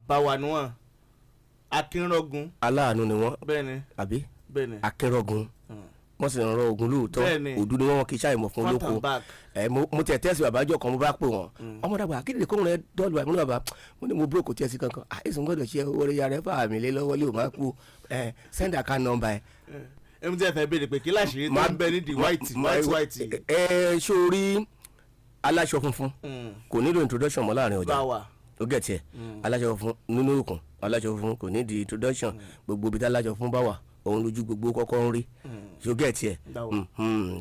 Bàbá wa ni wọ́n, Akínrọ́gun. Aláàánú ni wọ́n. Bẹ́ẹ̀ni. Àbí? Bẹ́ẹ̀ni. Akínrọ́gun, wọ́n sì ń rọ ogun lóòótọ́. Òdu ni wọ́n, kì í ṣàìmọ̀ fún Front olóko. and back. Ẹ mo tẹ̀ tẹ́sí bàbá jọ kan, mo bá pè wọ́n, ọmọ dàgbà akéde kóhun rẹ dọ́ọ̀lù àmì bàbá. Mo ní mo búrò kò tiẹ̀ sí kankan. Ah, èso gbọ́dọ̀ ṣe orí ya rẹ fà mí lé lọ́wọ́ lé o, máa kú ẹ, send account number ẹ. Ẹmu tí ẹ fẹ́ béèrè pé kí láṣìírí tó ń bẹ ní di white white white. Ẹ sórí aláṣọ funfun kò nílò introduction mọ́ láàrin ọjà. Bá wa. Ó gẹ̀ tiẹ̀ aláṣọ funfun nínú òkun, aláṣọ funfun kò ní di introduction. Gbogbo ibi tí aláṣọ funfun bá wà, òun lójú gbogbo kọ́kọ́ ń rí. Ṣó gẹ̀ tiẹ̀? Báwo.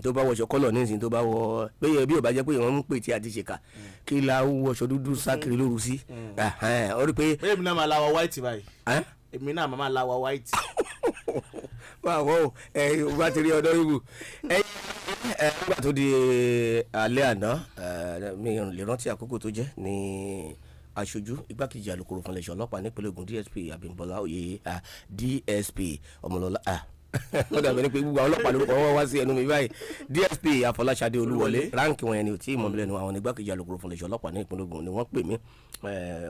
Tó bá wọṣọ colour nísìnyí, tó bá wọ pé bí ò bá jẹ́ pé wọ́n ń pè tí a ti ṣèkà, kí la wọṣọ dúdú sákiri lóru sí? Ó rí pé Bóyá èmi náà máa láwọ white báyìí. Ẹ́? Èmi náà máa láwọ white. Wà wọ́n o, ẹ bá ti rí ọ̀dọ́ ibù ẹ ẹ. Nígbà tó di alẹ́ àná, ẹ mi ò lè rántí àkókò tó jẹ́, ní aṣojú igbákejì alukoro fún iléeṣẹ́ ọlọ́pàá nípínlẹ̀ Ògùn, DSP Abímbọ́lá Oyè, DSP Ọmọlọ́lá, ó dàbí ẹni pé gbogbo àwọn ọlọ́pàá lórúkọ wọn wá sí ẹnu mi báyìí, DSP Afọláṣadé Olúwọlé, rank wọn yẹn ni ò tí ì mọ̀ mí lẹ́nu. Àwọn igbákejì alukoro fún iléeṣẹ́ ọlọ́pàá ní ìpínlẹ̀ Ògùn ni wọ́n pè mí.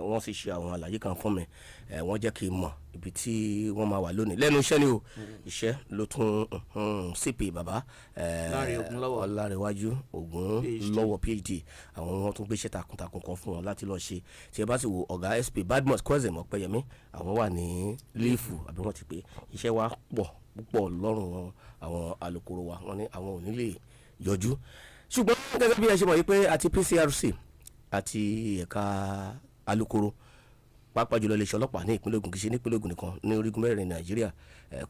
Wọ́n sì ṣe àwọn àlàyé kan fún mi. Wọ́n jẹ́ kí n mọ̀ ibi tí wọ́n máa wà lónìí lẹ́nu iṣẹ́ ni o. Iṣẹ́ ló tún CP bàbá Láre Ògúnlọ́wọ̀. Ọlárẹ̀wájú Ògúnlọ́wọ̀ PhD, àwọn wọn tún gbéṣẹ́ takuntakun kan fún wọn láti lọ ṣe. Tí ẹ bá sì wo ọ̀gá SP Badmus Kwezem Ọpẹ́yẹmí, àwọn wà ní leave, àbí wọ́n ti pé iṣẹ́ wa pọ̀ púpọ̀ lọ́rùn wọn. Àwọn alukoro wa, wọ́n ní àwọn ò ní lè yọjú, ṣùgbọ́n gẹ́gẹ́ bí ẹ ṣe mọ̀ yìí pé àti PCRC àti ẹ̀ka alukoro, pàápàá jùlọ iléeṣẹ́ ọlọ́pàá ní ìpínlẹ̀ Ògùn, kì í ṣe nípínlẹ̀ Ògùn nìkan, ní orígun mẹ́rin Nàìjíríà,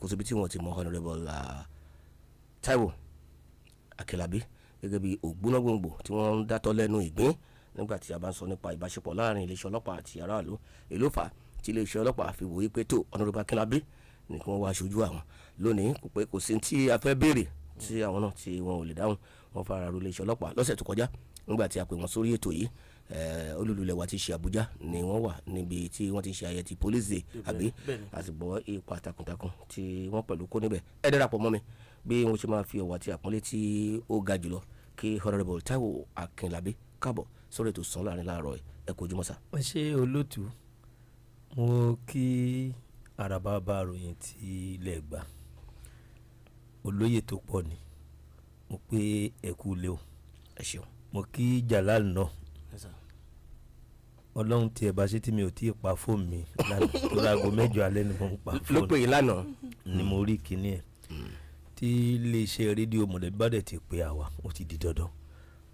kò síbi tí wọ́n ti mọ Honourable Taiwo Akínlábí gẹ́gẹ́ bí ògbónágbòǹgbò tí wọ́n ń dátọ́ lẹ́nu ìgbín nígbà tí a bá ń sọ nípa ìbáṣepọ̀ láàrin iléeṣẹ́ ọlọ́pàá àti aráàlú. Èló fà á tí iléeṣẹ́ ọlọ́pàá fi wòye pé tó Honourable Akínlábí ní kí wọ́n wá aṣojú àwọn lónìí? Kò pé kò sí tí a fẹ́ béèrè tí àwọn náà tí wọn ò lè dáhùn. Wọn fara ro iléeṣẹ́ ọlọ́pàá lọ́sẹ̀ tó kọjá nígbà tí a pè wọ́n sórí ètò yìí. Olúlulẹ̀ wa ti ṣe Àbújá ni wọ́n wà, níbi tí wọ́n ti ṣe ayẹyẹ ti Police Day, àbí? Bẹ́ẹ̀ni. A sì gbọ́ ipa takuntakun tí wọ́n pẹ̀lú kó níbẹ̀. Ẹ darapọ̀ mọ́ mi bí wọ́n ṣe máa fi ọ̀wọ̀ àti àpọ́nlé tí ó ga jùlọ kí Honourable Taiwo Akínlábí káàbọ̀ sórí ètò Sàn Láàrin láàárọ̀. Ẹ kú ojúmọ́ sá. Ẹ ṣe olóòtú, mo kí araba bá ròyìn tí ilẹ̀ gbà, olóyè tó pọ̀ ni mo pé ẹ kú lé o. Ẹ ṣeun. Mo kí Jalal náà. Yes, sir. Ọlọ́run tí ẹ bá ṣe tí mi ò tí ì pa fóònù mi lánàá tó láago 8 alẹ́ ni mo ń pa ló fóònù pè yín lánàá. Ni mo rí kinní ẹ̀ tí iléeṣẹ́ rédíò mọ̀lẹ́bí bá dẹ̀ ti pè àwa, ó ti di dandan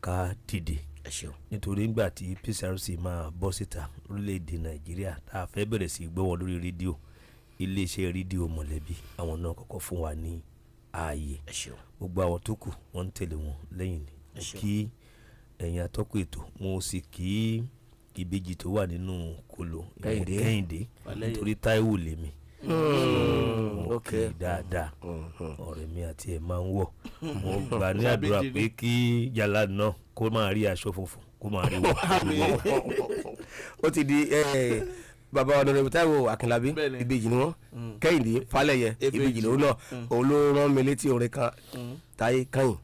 ká dìde. Ẹ ṣeun. Nítorí nígbà tí PCRC máa bọ́ síta lórílẹ̀‐èdè Nàìjíríà, tá a fẹ́ bẹ̀rẹ̀ sí í gbọ́ wọn lórí rédíò, iléeṣẹ́ rédíò mọ̀lẹ́bí, àwọn náà kọ́kọ́ fún wa ní ààyè. Ẹ ṣeun. Gbogbo àwọn tó kù, wọ́n ń tẹ̀lé wọn lẹ́yìn ni. Mo Ẹ ṣeun. kí ẹ̀yin atọ́kùn ètò, mo sì kí ìbejì tó wà nínú kolo, ìyẹn Kẹ́hìndé. Kẹ́hìndé. Wàlẹ́yẹ. Nítorí Táíwò lèmi, mo kí i dáadáa. Ọ̀rẹ́ mi àti ẹ̀ máa ń wọ̀. Mo gbà ní àdúrà Sábẹ́jì pé ni. kí Jalal náà kó máa rí aṣọ funfun, kó máa rí wọ̀. Ó ti di bàbá Honourable Taiwo Akínlábí. Bẹ́ẹ̀ni. Ìbejì ni wọ́n. Kẹ́hìndé Falẹ́yẹ, Ìbejì. ìbejì lòun náà. Òun ló rán mi létí orin kan, Táyé Kẹ́hìn,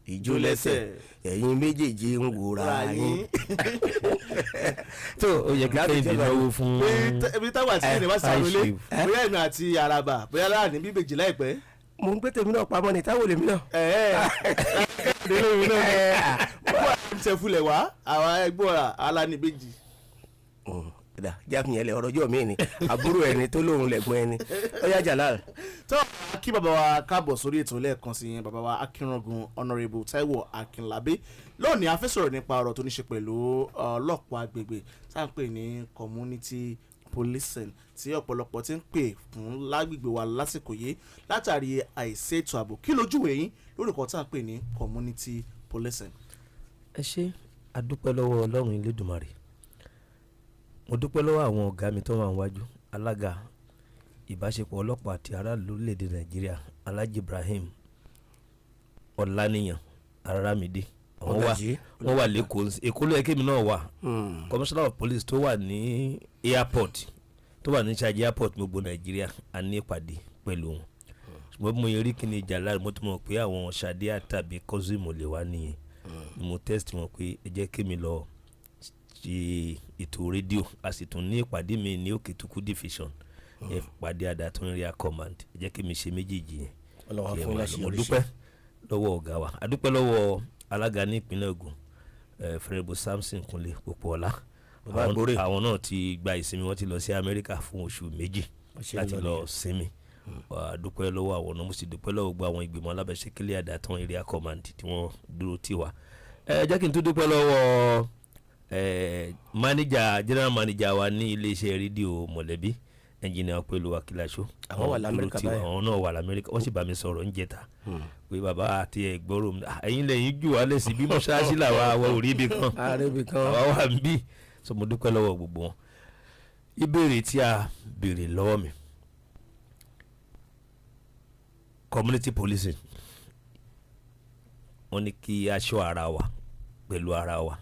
ìjó lẹ́sẹ̀, ẹ̀yin méjèèjì ń wòra Ra yín. yín. Tó Ó yẹ kí láti Kẹ́hìndé jẹ́ náwó fún Pé ibi táwọn àti Kẹ́hìndé bá sàrò lé, Chief. bóyá èmi àti Araba, bóyá láàrin bíbèjì láìpẹ́. Mo ń gbé tèmi náà pamọ́ ni, Táíwò lèmi náà. Kẹ́hìndé lómi náà wọ́n tẹ fúlẹ̀ wá àwọn ẹgbẹ́ alánibéjì. Jáfihàn lẹ, ọ̀rọ̀ ọjọ́ mi ni àbúrò ẹni tó lóun lẹ̀gbọ́n ẹni. Ó yá, Jalal. Tó kí bàbá wa káàbọ̀ sórí ètò lẹ́ẹ̀kan sí yẹn, bàbá wa Akínrangun, Honourable Taiwo Akínlábí. Lónìí, a fẹ́ sọ̀rọ̀ nípa ọ̀rọ̀ tó ní ṣe pẹ̀lú ọlọ́pàá agbègbè tá à ń pè ní community policing, tí ọ̀pọ̀lọpọ̀ ti ń pè fún lágbègbè wa lásìkò yìí látàrí àìsí ètò ààbò. Kí lójú èyí lórí nǹkan tá à ń pè ní community policing? Ẹ ṣé, a dúpẹ́ lọ́wọ́ Ọlọ́run Elédùmarè. Mo dúpẹ́ lọ́wọ́ àwọn ọ̀gá mi tó wà níwájú, alága ìbáṣepọ̀ ọlọ́pàá àti aráàlú lórílẹ̀‐èdè Nàìjíríà, Alhaji Ibrahim Ọláníyàn Arámidé. Àwọn wà Ọ̀gájí. Wọ́n wà lẹ́kọ̀ọ́. Èkó ló yẹ kémi náà wà. Commissioner of police tó wà ní airport, tó wà ní charge airport gbogbo Nàìjíríà, a ní ìpàdé pẹ̀lú wọn. Ṣùgbọ́n bí mo yẹ rí kíni Jalal, mo ti mọ̀ pé àwọn Sadiya tàbí Cousin lè wá nìyẹn ni. Mo text wọn pé ẹ jẹ́ kémi lọ. ṣe ètò rédíò, a sì tún ní ìpàdé mi ní Òkètùkù division, ìpàdé Àdàtún Area Command. Ẹ jẹ́ kí mi ṣe méjèèjì yẹn. Ọlọ́wà kí ẹ fún máa lọ. láṣẹ Mo yọrí. dúpẹ́ lọ́wọ́ ọ̀gá wa, a dúpẹ́ lọ́wọ́ alága ní ìpínlẹ̀ Ògùn, Fẹ́rẹ́bù Samson Kúnlé Pópóọlá. Bàbá Àgbórè. Àwọn náà ti gba ìsinmi, wọ́n ti lọ sí Amẹ́ríkà fún oṣù 2 Wọ́n ṣe ń láti lọ lọ nìyẹn. sinmi. A dúpẹ́ lọ́wọ́ àwọn náà, mo sì dúpẹ́ lọ́wọ́ gbogbo àwọn ìgbìmọ̀ alábẹ́sẹ̀kẹ́lẹ́ Àdàtàn Area Command tí wọ́n dúró tì wá. Ẹ jẹ́ kí n tún dúpẹ́ lọ́wọ́ manager, general manager wa ní iléeṣẹ́ rédíò Mọ̀lẹ́bí, ẹnjìnìà Pẹ̀lú Akíláṣó. Àwọn wà l'Amẹ́ríkà dúró tì wá. báyìí. Àwọn náà wà l'Amẹ́ríkà, wọ́n sì bá mi sọ̀rọ̀ ń jẹta pé bàbá àti ẹ̀gbọ́rò mi, ẹ̀yin lẹ́yìn jù wá lẹ́sìn bí mọ́ṣáláṣí làwa, àwọn ò rí ibi kan. Ààrẹ ibì kan. Àwa wà ń bí. So mo dúpẹ́ lọ́wọ́ gbogbo wọn. Ìbéèrè tí a béèrè lọ́wọ́ mi, community policing, wọ́n ní kí a ṣọ́ ara wa pẹ̀lú ara wa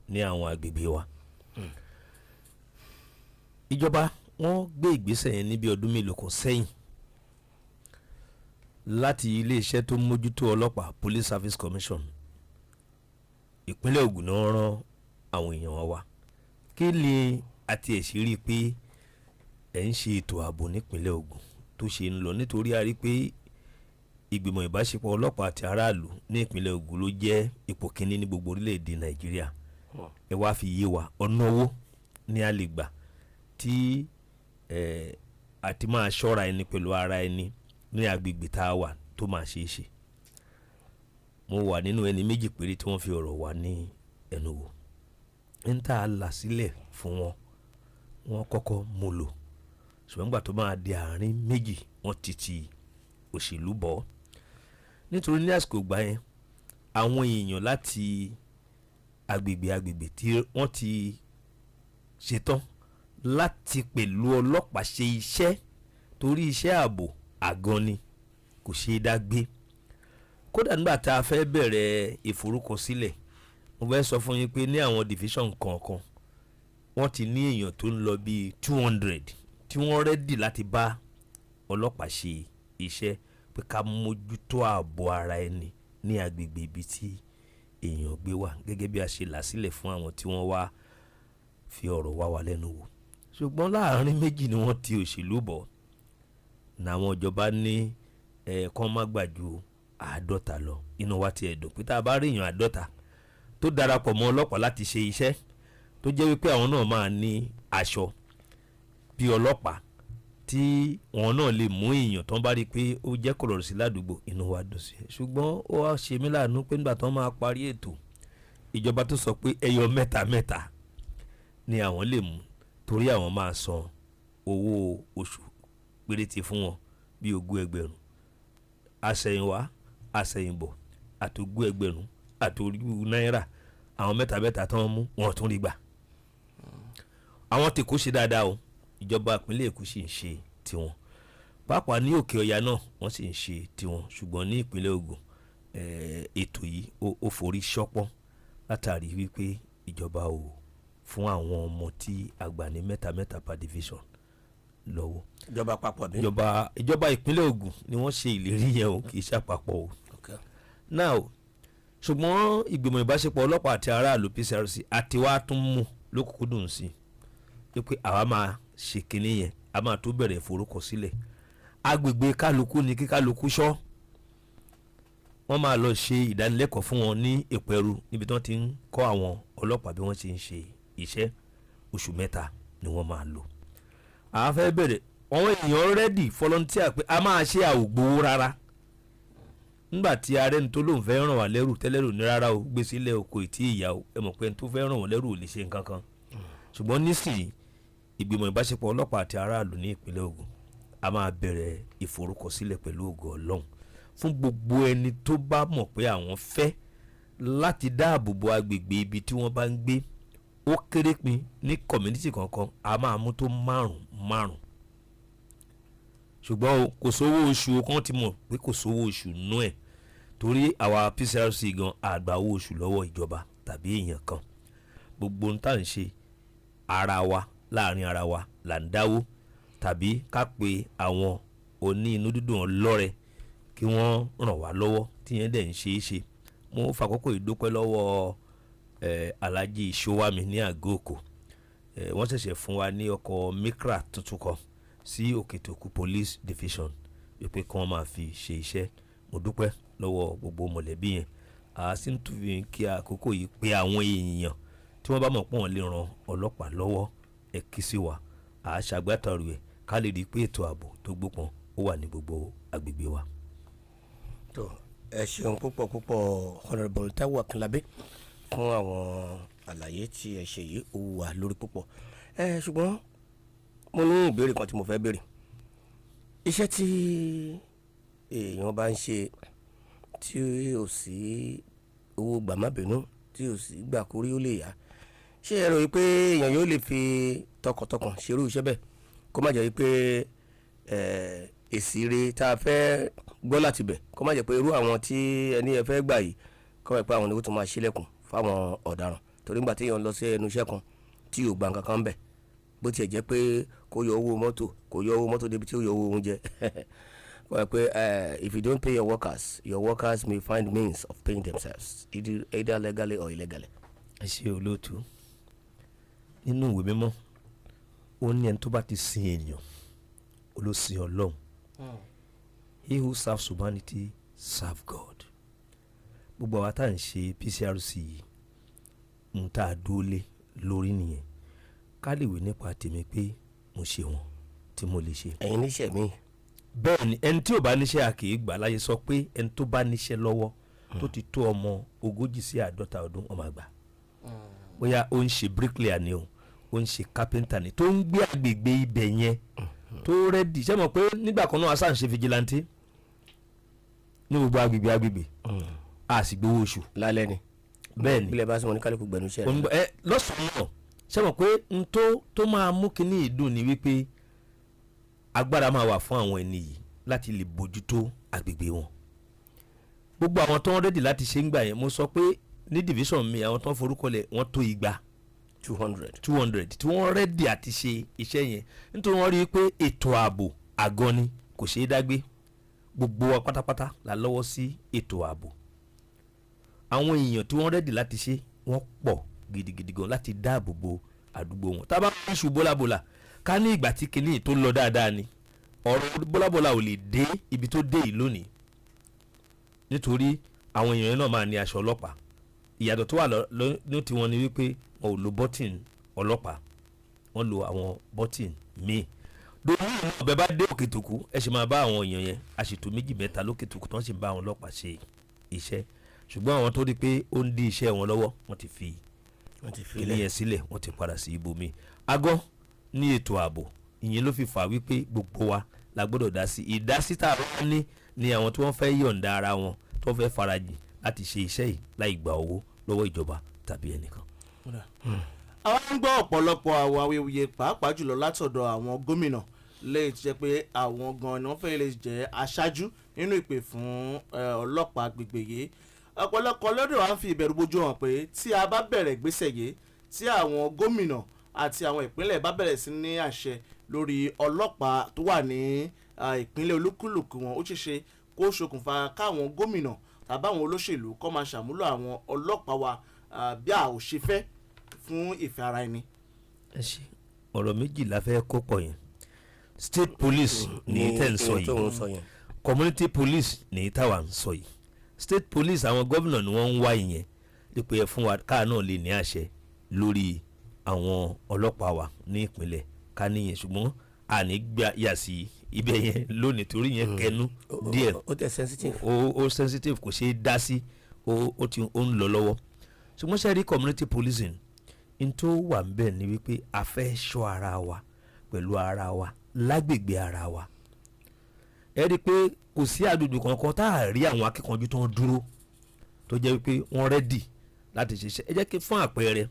ní àwọn agbègbè wa. Ìjọba, wọ́n gbé ìgbésẹ̀ yẹn níbi ọdún mélòó kan sẹ́yìn láti iléeṣẹ́ tó ń mójútó ọlọ́pàá, Police Service Commission. Ìpínlẹ̀ Ògùn náà rán àwọn èèyàn wọn wá. Kí ni àti ẹ̀sìn rí i pé ẹ̀ ń ṣe ètò ààbò nípínlẹ̀ Ògùn tó ṣe ń lọ? Nítorí a rí i pé ìgbìmọ̀ ìbáṣepọ̀ ọlọ́pàá àti aráàlú ní ìpínlẹ̀ Ògùn ló jẹ́ ipò kínní ní gbogbo orílẹ̀-èdè Nàìjíríà. Ẹ wá fi yé wa, ọ̀nà owó ní a lè gbà tí àti máa ṣọ́ra ẹni pẹ̀lú ara ẹni ní agbègbè tá a wà tó máa ṣe é ṣe? Mo wà nínú ẹni méjì péré tí wọ́n fi ọ̀rọ̀ wá ní ẹnu wò. Ń tá a là sílẹ̀ fún wọn, wọ́n kọ́kọ́ mú lò, ṣùgbọ́n nígbà tó máa di àárín méjì, wọ́n ti ti òṣèlú bọ̀, nítorí ní àsìkò ìgbà yẹn, àwọn èèyàn láti agbègbè agbègbè tí wọ́n ti ṣetán láti pẹ̀lú ọlọ́pàá ṣe iṣẹ́, torí iṣẹ́ ààbò àgan ni, kò ṣeé dá gbé. Kódà nígbà tá a fẹ́ bẹ̀rẹ̀ ìforúkọsílẹ̀, mo fẹ́ sọ fún yín pé ní àwọn division kọ̀ọ̀kan, wọ́n ti ní èèyàn tó ń lọ bíi 200 tí wọ́n ready láti bá ọlọ́pàá ṣe iṣẹ́ pé ká mójútó ààbò ara ẹni ní agbègbè ibi tí èèyàn gbé wà, gẹ́gẹ́ bí a ṣe là sílẹ̀ fún àwọn tí wọ́n wá fi ọ̀rọ̀ wá wa lẹ́nu wò. Ṣùgbọ́n láàrin méjì ni wọ́n ti òṣèlú bọ̀, làwọn ìjọba ní ẹ̀ kán má gbà ju 50 lọ. Inú wa ti ẹ̀dùn pé tá a bá rí èèyàn 50 tó darapọ̀ mọ́ ọlọ́pàá láti ṣe iṣẹ́, tó jẹ́ wípé àwọn náà máa ní aṣọ bí ọlọ́pàá, tí wọn náà lè mú èèyàn tó ń bá rí i pé ó jẹ́ kọ̀lọ̀rọ̀ sí ládùúgbò, inú wa dùn sí i. Ṣùgbọ́n ó wá ṣe mí láàánú pé nígbà tó máa parí ètò, ìjọba tó sọ pé ẹyọ mẹ́ta mẹ́ta ni àwọn lè mú, torí àwọn máa san owó oṣù péréte fún wọn bíi 20,000. Àṣẹ̀yìnwá àṣẹ̀yìnbọ̀, àti 20,000 àti ogún náírà, àwọn mẹ́ta mẹ́ta tó ń mú wọn tún rí gbà. Àwọn tí kò ṣe dáadáa o. Ìjọba ìpínlẹ̀ Èkó sì ń ṣe tiwọn, pàápàá ní Òkè Ọ̀yà náà, wọ́n sì ń ṣe tiwọn. Ṣùgbọ́n ní ìpínlẹ̀ Ògùn, ètò yìí ó forí ṣọpọ́n látàrí wípé ìjọba ò fún àwọn ọmọ tí a gbà ní mẹ́ta mẹ́ta per division lọ́wọ́. Ìjọba àpapọ̀ bí. Ìjọba ìpínlẹ̀ Ògùn ni wọ́n ṣe ìlérí yẹn o, kì í ṣàpapọ̀ o. Now, ṣùgbọ́n ìgbìmọ̀ ìbáṣepọ̀ ọlọ́pàá àti aráàlú, PCRC, àti wàá tún mú lókùnkúndùn sí i pé àwa máa ṣe kinní yẹn, a máa tó bẹ̀rẹ̀ ìforúkọsílẹ̀. Agbègbè kálukú ni kí kálukú ṣọ́. Wọ́n máa lọ ṣe ìdánilẹ́kọ̀ọ́ fún wọn ní Ìpẹ́rù, níbi tí wọ́n ti ń kọ́ àwọn ọlọ́pàá bí wọ́n ṣe ń ṣe iṣẹ́. Oṣù 3 ni wọ́n máa lò. Àá fẹ́ bẹ̀rẹ̀, àwọn èèyàn ready, volunteer, pé a máa ṣe àwògbowó rárá. Nígbà tí ààrẹ ní tó lóun fẹ́ ràn wá lẹ́rù tẹ́lẹ̀rù ní rárá o, gbé sílẹ̀ o, kò tí ì yá o. Ẹ mọ̀ pé ẹni tó fẹ́ ràn wọ́n lẹ́rù ò lè ṣe nǹkan kan. Ṣùgbọ́n nísìnyí, ìgbìmọ̀ ìbáṣepọ̀ ọlọ́pàá àti aráàlú ní ìpínlẹ̀ Ògùn, a máa bẹ̀rẹ̀ ìforúkọsílẹ̀ pẹ̀lú ògo Ọlọ́run fún gbogbo ẹni tó bá mọ̀ pé àwọn fẹ́ láti dáàbò bo agbègbè ibi tí wọ́n bá ń gbé. Ó kéré pin ní community kankan, a máa mú tó márùn márùn. Ṣùgbọ́n o, kò sówó oṣù o. Kàn ti mọ̀ pé kò sówó oṣù nú ẹ̀, torí àwa PCRC gan àgbà owó oṣù lọ́wọ́ ìjọba tàbí èèyàn kan. Gbogbo ohun tá à ń ṣe, ara wa, láàrin ara wa là ń dáwó, tàbí ká pe àwọn oní inú dídùn ọlọ́rẹ kí wọ́n ràn wá lọ́wọ́, tí yẹn dẹ̀ ń ṣe é ṣe. Mo fàkókò ìdúpẹ́ lọ́wọ́. Alhaji Sowami ní Àgọ́-Òkò. Wọ́n ṣẹ̀ṣẹ̀ fún wa ní ọkọ̀ Micra tuntun kan sí Òkètòkù Police Division, wípé kí wọ́n máa fi ṣe iṣẹ́. Mo dúpẹ́ lọ́wọ́ gbogbo mọ̀lẹ́bí yẹn. A sì ń tún fi kí àkókò yìí pé àwọn èèyàn tí wọ́n bá mọ̀ pé wọ́n lè ran ọlọ́pàá lọ́wọ́, ẹ kí sí wa, à á ṣàgbátẹrù ẹ̀ ká lè rí i pé ètò ààbò tó gbópọn ó wà ní gbogbo agbègbè wa. Tó, ẹ ṣeun púpọ̀ púpọ̀, Honourable Taiwo Akinlabi, fún àwọn àlàyé tí ẹ ṣe yìí. Ó wà lórí púpọ̀ ẹ, ṣùgbọ́n mo ní ìbéèrè kan tí mo fẹ́ béèrè. Iṣẹ́ tí èèyàn bá ń ṣe tí ò sí owó gbàmábìínú, tí ò sí gbà kórí ó lè yá, ṣé ẹ rò wípé èèyàn yóò lè fi tọkàntọkàn ṣerú iṣẹ́ bẹ́ẹ̀, kó má jẹ́ wípé èsì re tá a fẹ́ gbọ́ láti bẹ̀, kó má jẹ́ pé irú àwọn tí ẹni ẹ fẹ́ gbà yìí, kó má jẹ́ pé àwọn ni ó tún máa ṣílẹ̀kùn fáwọn ọ̀daràn? Torí nígbà tí èèyàn lọ sí ẹnu iṣẹ́ kan tí ò gba nǹkan kan bẹ̀, bó tiẹ̀ jẹ́ pé kó yọ owó mọ́tò, kó yọ owó mọ́tò débi tí ó yọ owó oúnjẹ, kó jẹ́ pé if you don't pay your workers, your workers may find means of paying themselves, either legally or illegally. Ẹ ṣe, olóòtú. Nínú ìwé mímọ́, ó ní ẹni tó bá ti sin ènìyàn, ó ló sin Ọlọ́run. He who serves humanity serve God. Gbogbo àwa tá à ń ṣe PCRC yìí, ń tá a dúró lé lórí nìyẹn. Ká lè wí nípa tèmi pé mo ṣe wọn tí mo lè ṣe. Ẹ̀yin níṣẹ́ mi. Bẹ́ẹ̀ ni, ẹni tí ò bá níṣẹ́, a kì í gbà láyé. Sọ pé ẹni tó bá níṣẹ́ lọ́wọ́, tó ti tó ọmọ 40 sí 50 ọdún, ọmọ àgbà, bóyá ó ń ṣe bricklayer ni o, ó ń ṣe carpenter ni, tó ń gbé àgbègbè ibẹ̀ yẹn, tó ready. Ṣé mọ̀ pé nígbà kan náà, a sáà ń ṣe vigilante ní gbogbo agbègbè agbègbè, a sì gbowó oṣù. Lálẹ́ ni. Bẹ́ẹ̀ ni. Bílẹ̀ bá sọ wọn ní kálukú gbẹ̀nu iṣẹ́ rẹ̀. Ẹ lọ́sàn-án náà, ṣé mọ̀ pé n tó máa mú kinní ìdùn ni wípé agbára máa wà fún àwọn ẹni yìí láti lè bójútó agbègbè wọn. Gbogbo àwọn tó ń ready láti ṣe ń gbà yẹn, mo sọ pé ní division mi, àwọn tó ń forúkọlẹ̀, wọ́n tó 200. 200. 200 tí wọ́n ready àti ṣe iṣẹ́ yẹn, nítorí wọ́n rí i pé ètò ààbò àgọ́ ni, kò ṣeé dágbé. Gbogbo wa pátápátá la lọ́wọ́ sí ètò ààbò. Àwọn èèyàn tí wọ́n ready láti ṣe, wọ́n pọ̀ gidigidi gan láti dáàbò bo àdúgbò wọn. Tá a bá ń ṣu bólábólà ká ní ìgbà tí kinní tó lọ dáadáa ni, ọ̀rọ̀ bólábólà ò lè dé ibi tó dé yìí lónìí, nítorí àwọn èèyàn yẹn náà máa ní aṣọ ọlọ́pàá. Ìyàtọ̀ tó wà ní tiwọn ni wípé wọn ò lo button ọlọ́pàá, wọ́n lo àwọn button míì. Lórí ọbẹ̀ bá dé Òkètòkú, ẹ sì máa bá àwọn èèyàn yẹn. Àṣètò méjì mẹ́ta lókètòkú tí wọ́n sì ń bá àwọn ọlọ́pàá ṣe iṣẹ́, ṣùgbọ́n àwọn tó rí pé ó ń dí iṣẹ́ wọn lọ́wọ́, wọ́n ti fi Wọ́n ti fi ilé lẹ̀. yẹn sílẹ̀, wọ́n ti padà sí ibòmíì. Agọ́ ní ètò ààbò, ìyẹn ló fi fà wípé gbogbo wa la gbọ́dọ̀ dá sí. Ìdásí tá a bá ní ni àwọn tí wọ́n fẹ́ yọ̀ǹda ara wọn, tí wọ́n fẹ́ farajìn láti ṣe iṣẹ́ yìí láì gba owó lọ́wọ́ ìjọba tàbí ẹnìkan. Àwa ń gbọ́ ọ̀pọ̀lọpọ̀ àwọn awuyewuye, pàápàá jùlọ látọ̀dọ̀ àwọn gómìnà, lẹ́yìn tí jẹ́ pé àwọn gan ni wọ́n fẹ́ lè jẹ́ aṣáájú nínú ìpè fún ọlọ́pàá agbègbè yìí. Ọ̀pọ̀lọpọ̀ lọ́dọ̀ wa ń fi ìbẹ̀rù bojo hàn pé tí a bá bẹ̀rẹ̀ ìgbésẹ̀ yìí, tí àwọn gómìnà àti àwọn ìpínlẹ̀ bá bẹ̀rẹ̀ sí ní àṣẹ lórí ọlọ́pàá tó wà ní ìpínlẹ̀ olúkúlùkù wọn, ó ṣeé ṣe kó ṣokùnfà káwọn gómìnà tàbí àwọn olóṣèlú kó máa ṣàmúlò àwọn ọlọ́pàá wa bí a ò ṣe fẹ́, fún ìfẹ́ ara ẹni. Ẹ ṣe, ọ̀rọ̀ méjì la fẹ́ kó pọ̀ yẹn. State police ní tẹ̀ ń sọ tó ń yìí, sọ yẹn. Community police ní táwa ń sọ yìí. State police, àwọn gómìnà ni wọ́n ń wá ìyẹn dípò ẹ fún wa, káà náà lè ní àṣẹ lórí àwọn ọlọ́pàá wa ní ìpínlẹ̀ ká níyẹn, ṣùgbọ́n àní gbà yà sí ibẹ̀ yẹn lónìí torí yẹn kẹnu díẹ̀. Ó tẹ̀ sensitive. Ó sensitive, kò ṣeé dá sí. Ó ti ó ń lọ lọ́wọ́. Ṣùgbọ́n ṣe rí community policing, n tó wà ń bẹ̀ ni wípé a fẹ́ ṣọ́ ara wa pẹ̀lú ara wa lágbègbè ara wa. Ẹ rí i pé kò sí àdúgbò kankan tá a rí àwọn akíkanjú tó ń dúró, tó jẹ́ wípé wọ́n ready láti ṣiṣẹ́. Ẹ jẹ́ kí fún àpẹẹrẹ,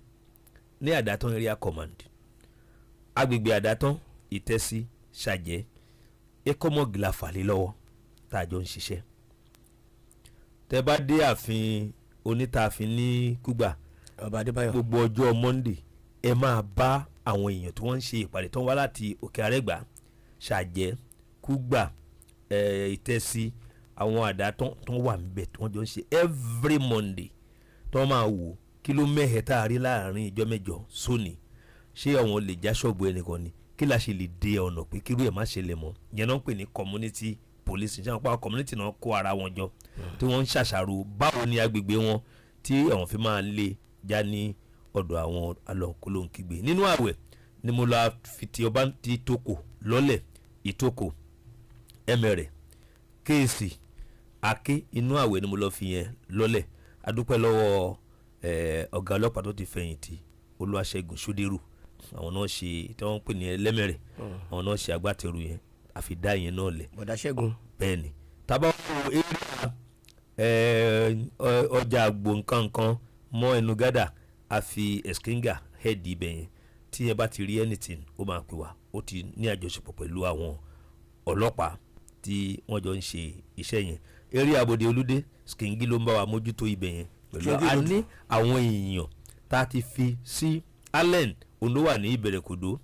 ní Àdàtàn Area Command, agbègbè Àdàtàn, Ìtẹ́sí, Ṣàjẹ́, ECOMOG la fà lé lọ́wọ́ tá a jọ ń ṣiṣẹ́. Tẹ bá dé ààfin onítààfin ní Kúgbà, Ọba Adébáyọ̀, gbogbo ọjọ́ Monday, ẹ máa bá àwọn èèyàn tí wọ́n ń ṣe ìpàdé, tó ń wá láti Òkè Àrẹ́gbá, Ṣàjẹ́, Kúgbà, Ìtẹ́sí, àwọn Àdàtàn tó wà níbẹ̀ tí wọ́n jọ ń ṣe every Monday, tó máa wò. Kí ló mẹ́hẹ̀ tá a rí láàrin ìjọ 8 sóni? Ṣé àwọn lè já ṣọ́ọ̀bù ẹnìkan ni? Kí la ṣe lè dé ọ̀nà pé kírú ẹ̀ má ṣẹlẹ̀ mọ́? Ìyẹn náà ń pè ní community police. Ṣé àwọn pa community náà kó ara wọn jọ tí wọ́n ń ṣàṣàrò báwo ni agbègbè wọn tí àwọn fi máa lè já ní ọ̀dọ̀ àwọn alọ́kólóhunkígbe? Nínú àwẹ̀ ni mo lọ fi ti ọba ti Ìtòkò lọ́lẹ̀, Ìtòkò, Ẹmẹ̀rẹ̀, Kéèsì, Aké. Inú àwẹ̀ ni mo lọ fi yẹn lọ́lẹ̀. Adúpẹ́ lọ́wọ́ ọ̀gá ọlọ́pàá tó ti fẹ̀yìntì, Olúwaṣẹ́gun Ṣódérù. Àwọn náà ṣe tí wọ́n ń pè ní Ẹlẹ́mẹ̀rẹ̀, àwọn náà ṣe agbátẹrù yẹn, àfi dá yẹn náà lẹ̀. Bọ̀dá Ṣẹ́gun. Bẹ́ẹ̀ ni, tábà wo area ọjà àgbò nǹkankan mọ́ ẹnu gádà, a fi eskinga head ibẹ̀ yẹn. Tí ẹ bá ti rí anything, ó máa pè wá. Ó ti ní àjọṣepọ̀ pẹ̀lú àwọn ọlọ́pàá tí wọ́n jọ ń ṣe iṣẹ́ yẹn. Eré abòde olúdé, skingi ló ń bá wa mójútó ibẹ̀ yẹn pẹ̀lú Skingi a ló ní àwọn èèyàn tá a ti fi sí Allen, òun ló wà ní Ìbẹ̀rẹ̀kòdó,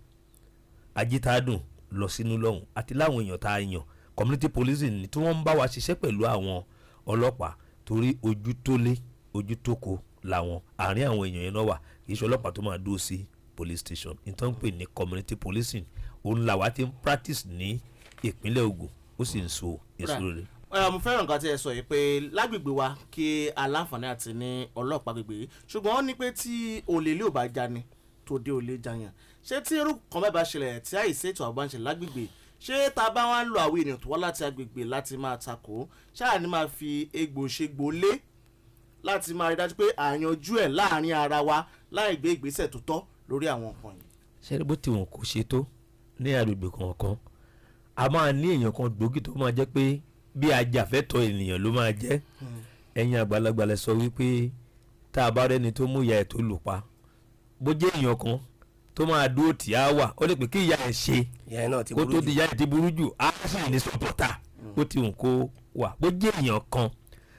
Ajítádùn lọ sínú lọ́hùn, àti láwọn èèyàn tá a yàn, community policing ni, tí wọ́n ń bá wa ṣiṣẹ́ pẹ̀lú àwọn ọlọ́pàá, torí ojú tó lé ojú tó ko làwọn àárín àwọn èèyàn yẹn náà wà. Kì í ṣe ọlọ́pàá tó máa dúró sí police station. Nítorí pé ní community policing, òun làwa ti ń practice ní ìpínlẹ̀ Ògùn, ó sì ń so èso rere. Mo fẹ́ràn nǹkan tí ẹ sọ yìí pé lágbègbè wa kí aláǹfààní àti ní ọlọ́pàá gbègbè yìí, ṣùgbọ́n ó ní pé tí olè ilé ò bá já ni tòde ò lè jàyàn. Ṣé tí irú kan bẹ́ẹ̀ bá ṣẹlẹ̀, tí àìsí ètò ààbò bá ń ṣẹlẹ̀ lágbègbè, ṣé tá a bá wá ń lo àwọn ènìyàn tó wá láti agbègbè láti máa takò, ṣáà ní máa fi egbò ṣègbò lé láti máa rí dájú pé àyànjú ẹ̀ láàrin ara wa láì gbé ìgbésẹ̀ tó tọ́ lórí àwọn nǹkan yìí? Ṣé bó ti wọn kò ṣe tó ní agbègbè kọ̀ọ̀kan, a máa ní èèyàn kan gbòógì tó máa jẹ́ pé bí ajàfẹ́tọ̀ọ́ ènìyàn ló máa jẹ́. Ẹ̀yin àgbàlagbà lẹ sọ wípé tá a bá rẹ́ni tó mú ìyá ẹ̀ tó lù pa, bó jẹ́ èèyàn kan tó máa dúró tì á wà, ó lè pè kí ìyá ẹ̀ ṣe Ìyá ẹ̀ náà ti kó burú tó jù. di ìyá ẹ̀ ti burú jù, á sì ní supporter. Bó ti wù kó wà, bó jẹ́ èèyàn kan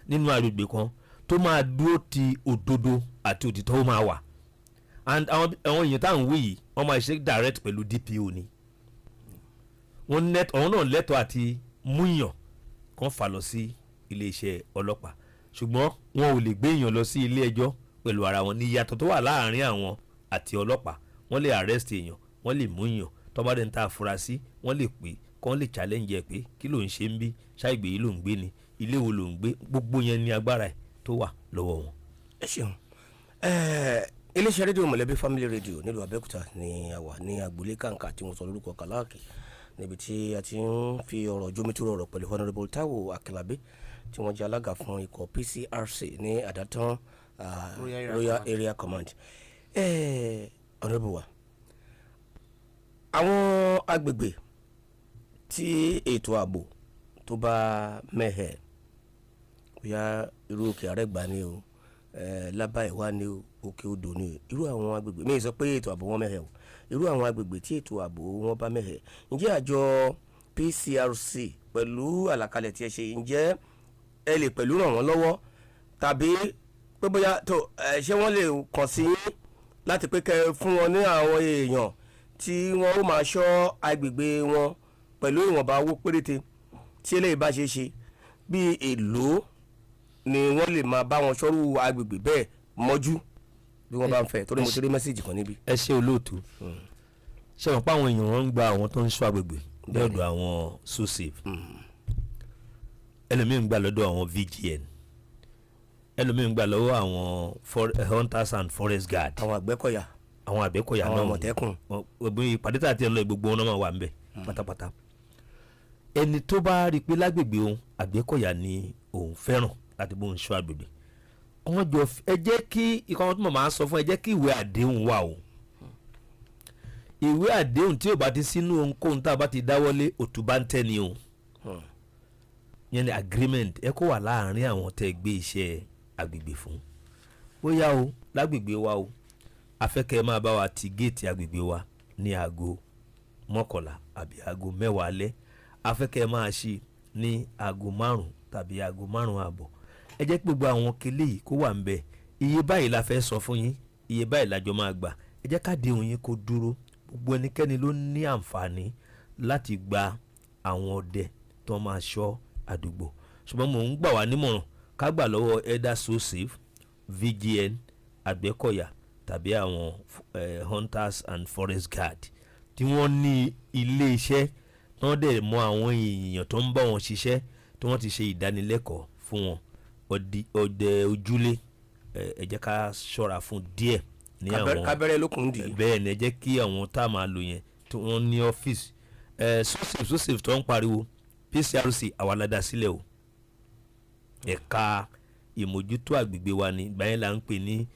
nínú agbègbè kan tó máa dúró ti òdodo àti òtítọ́, ó máa wà. And àwọn èèyàn táwọn wí yìí, wọ́n máa ṣe direct pẹ̀lú DPO ni. Wọ́n net àwọn náà lẹ́tọ̀ọ́ àti múyàn kan fà lọ sí iléeṣẹ́ ọlọ́pàá, ṣùgbọ́n wọn ò lè gbé èèyàn lọ sí ilé ẹjọ́ pẹ̀lú ara wọn. Ní ìyàtọ̀ tó wà láàárín àwọn àti ọlọ́pàá, wọ́n lè arrest èèyàn, wọ́n lè mú èèyàn tó bá dẹ̀ ń ta àfúrásì, wọ́n lè pè kán lè challenge ẹ̀ pé kí ló ń ṣe ń bí, ṣáìgbé yìí ló ń gbé ni, ilé wo ló ń gbé. Gbogbo yẹn ní agbára ẹ̀ tó wà lọ́wọ́ wọn. Ẹ ṣeun. Iléeṣẹ́ rédíò Mọ̀lẹ́bí Family Radio nílùú Abẹ́òkúta ni a wà, ní agboolé kàǹkà tí wọ́n sọ lórúkọ Kàláàkì, níbi tí a ti ń fi ọ̀rọ̀ jómitóró ọ̀rọ̀ pẹ̀lú Honourable Taiwo Akínlábí, tí wọ́n jẹ́ alága fún ikọ̀ PCRC ní Àdátán Royal Area Royal Command. Area Command. Honourable wa, àwọn agbègbè tí ètò ààbò tó bá mẹ́hẹ̀, bóyá irú Òkè Àrẹ́gbá ni o, Lábá Ìwá ni o, Òkè Odò ni o, irú àwọn agbègbè mi sọ pé ètò ààbò wọn mẹ́hẹ̀ o, irú àwọn agbègbè tí ètò ààbò wọn bá mẹ́hẹ̀, ǹjẹ́ àjọ PCRC pẹ̀lú àlàkalẹ̀ tí ẹ ṣe, ǹjẹ́ ẹ lè pẹ̀lú ràn wọ́n lọ́wọ́, tàbí pé bóyá tó ẹ ṣé wọ́n lè kàn sí yín láti pé kẹ́ ẹ fún wọn ní àwọn èèyàn tí wọ́n ó máa ṣọ́ agbègbè wọn pẹ̀lú ìwọ̀nba owó péréte, tí eléyìí bá ṣe ṣe, bí èlò ni wọ́n lè máa bá wọn ṣọ́rú agbègbè bẹ́ẹ̀ mọ́jú bí wọ́n bá ń fẹ́? Torí mo ti rí message kan níbí. Ẹ ṣe, olóòtú. Ṣe wọn pa àwọn èèyàn, wọn ń gba àwọn tó ń ṣọ́ agbègbè lọ́dọ̀ àwọn SoSafe, ẹlòmíín ń gbà lọ́dọ̀ àwọn VGN, ẹlòmíín ń gbà lọ́wọ́ àwọn hunters and forest guard, àwọn Àgbẹ̀kọ̀yà, àwọn Àgbẹ̀kọ̀yà àwọn náà. Àmọ̀tẹ́kùn. Gbogbo ìpàdé tá a ti ń lọ, gbogbo wọn náà máa wà ńbẹ̀ pátápátá. Ẹni tó bá rí i pé lágbègbè òun, Àgbẹ̀kọ̀yà ni òun fẹ́ràn láti bóun ṣọ́ agbègbè, wọ́n jọ ẹ jẹ́ kí ikọ̀ àwọn tó mọ̀ máa ń sọ fún ẹ, jẹ́ kí ìwé àdéhùn wà o. Ìwé àdéhùn tí ò bá ti sínú ohunkóhun tá a bá ti dáwọ́lé, òtún bá ń tẹ́ ni o. Yẹn ni agreement ẹ kó wà láàárín àwọn tẹ́ gbé iṣẹ́ agbègbè fún. Bóyá o lágbègbè wa o, afẹ́kẹ́ máa bá wa ti géètì agbègbè wa ní aago 11 àbí aago 10 alẹ́, afẹ́kẹ́ máa ṣí ní aago 5 tàbí aago 5:30, ẹ jẹ́ kí gbogbo àwọn kele yìí kó wà ń bẹ̀. Iye báyìí la fẹ́ sọ fún yín, iye báyìí la jọ máa gbà, ẹ jẹ́ ká déhùn yín kó dúró. Gbogbo ẹnikẹ́ni ló ní àǹfààní láti gba àwọn ọdẹ tó máa ṣọ́ àdúgbò, ṣùgbọ́n mò ń gbà wá nímọ̀ràn ká gbà lọ́wọ́ either SoSafe, VGN. Àgbẹ̀kọ̀yà tàbí àwọn hunters and forest guard tí wọ́n ní ilé iṣẹ́, tí wọ́n dẹ̀ mọ àwọn èèyàn tó ń bá wọn ṣiṣẹ́, tí wọ́n ti ṣe ìdánilẹ́kọ̀ọ́ fún wọn. Ọdẹ ojúlé, ẹ jẹ́ ká ṣọ́ra fún díẹ̀ ní àwọn kábẹ́rẹ́ lókun dì í. Bẹ́ẹ̀ ni, ẹ jẹ́ kí àwọn tá a máa lò yẹn tí wọ́n ní ọ́fíìsì ẹ SOSAFE SOSAFE tó ń pariwo PCRC, àwa la dá sílẹ̀ o. Ẹ̀ka ìmójútó àgbègbè wa ni. Ìgbà yẹn là ń pè ní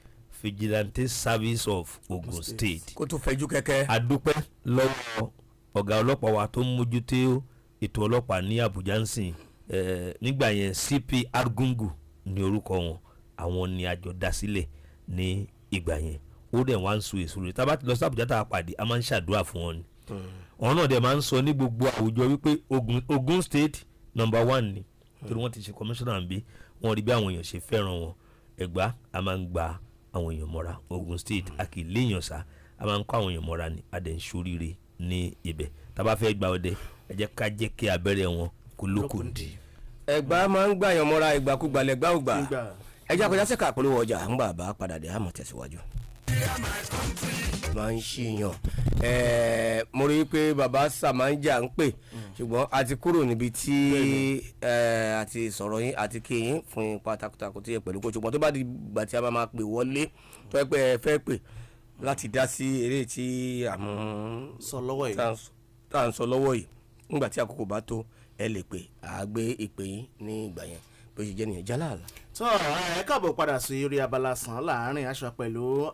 Vigilante Service of Ogun State. Kó tó fẹjú kẹ́kẹ́. Adúpẹ́ lọ́wọ́ ọ̀gá ọlọ́pàá wa tó ń mójútó ètò ọlọ́pàá ní Àbújá ń sìn nígbà yẹn, CP Argungu ní orúkọ wọn. Àwọn ni àjọ dá sílẹ̀ ní ìgbà yẹn. Ó dẹ̀ wá ń so èso rẹ̀. Tá a bá ti lọ sí Àbújá tá a pàdé, a máa ń ṣàdúrà fún wọn ni. Ọ̀hún náà dẹ̀ máa ń sọ ní gbogbo àwùjọ wípé Ogun State number one ni, torí wọ́n ti ṣe commissioner ń bí wọ́n rí bí àwọn èèyàn ṣe fẹ́ràn wọn. Ẹ̀gbá, a máa ń gba àwọn èèyàn mọ́ra. Ogun State, a kì í léèyàn sá, a máa ń kọ́ àwọn èèyàn mọ́ra ni. A dẹ̀ ń ṣoríire ní ibẹ̀. Tá a bá fẹ́ gba ọdẹ, ẹ jẹ́ ká jẹ́ kí abẹ́rẹ́ wọn kó lókun dì. Ẹ̀gbá máa ń gbàyàn mọ́ra, ìgbàkúgbà lẹ́gbà ògbà. Ìgbà. Ẹjẹ́ àkọjá sẹ́ka àpolówó ọjà ńgbà bá padà dé, àmọ́ tẹ̀síwájú. Máa ń ṣìyàn. Mo rí i pé bàbá Sàmáńjà ń pè, ṣùgbọ́n a ti kúrò níbi tí a ti sọ̀rọ̀ yín àti kí yín fún ipa takuntakun tí ẹ pẹ̀lú kó, ṣùgbọ́n tó bá di ìgbà tí a bá máa pè wọlé, tó yẹ pé ẹ fẹ́ pè láti dá sí eré tí àmú sọ lọ́wọ́ yìí. Tá à ń sọ lọ́wọ́ yìí, nígbà tí àkókò bá tó, ẹ lè pè, á gbé ìpè yín ní ìgbà yẹn. Bó ṣe jẹ́ nìyẹn, Jalal. Tó ẹ káàbọ̀ padà sí orí abala sàn láàrin aṣọ pẹ̀lú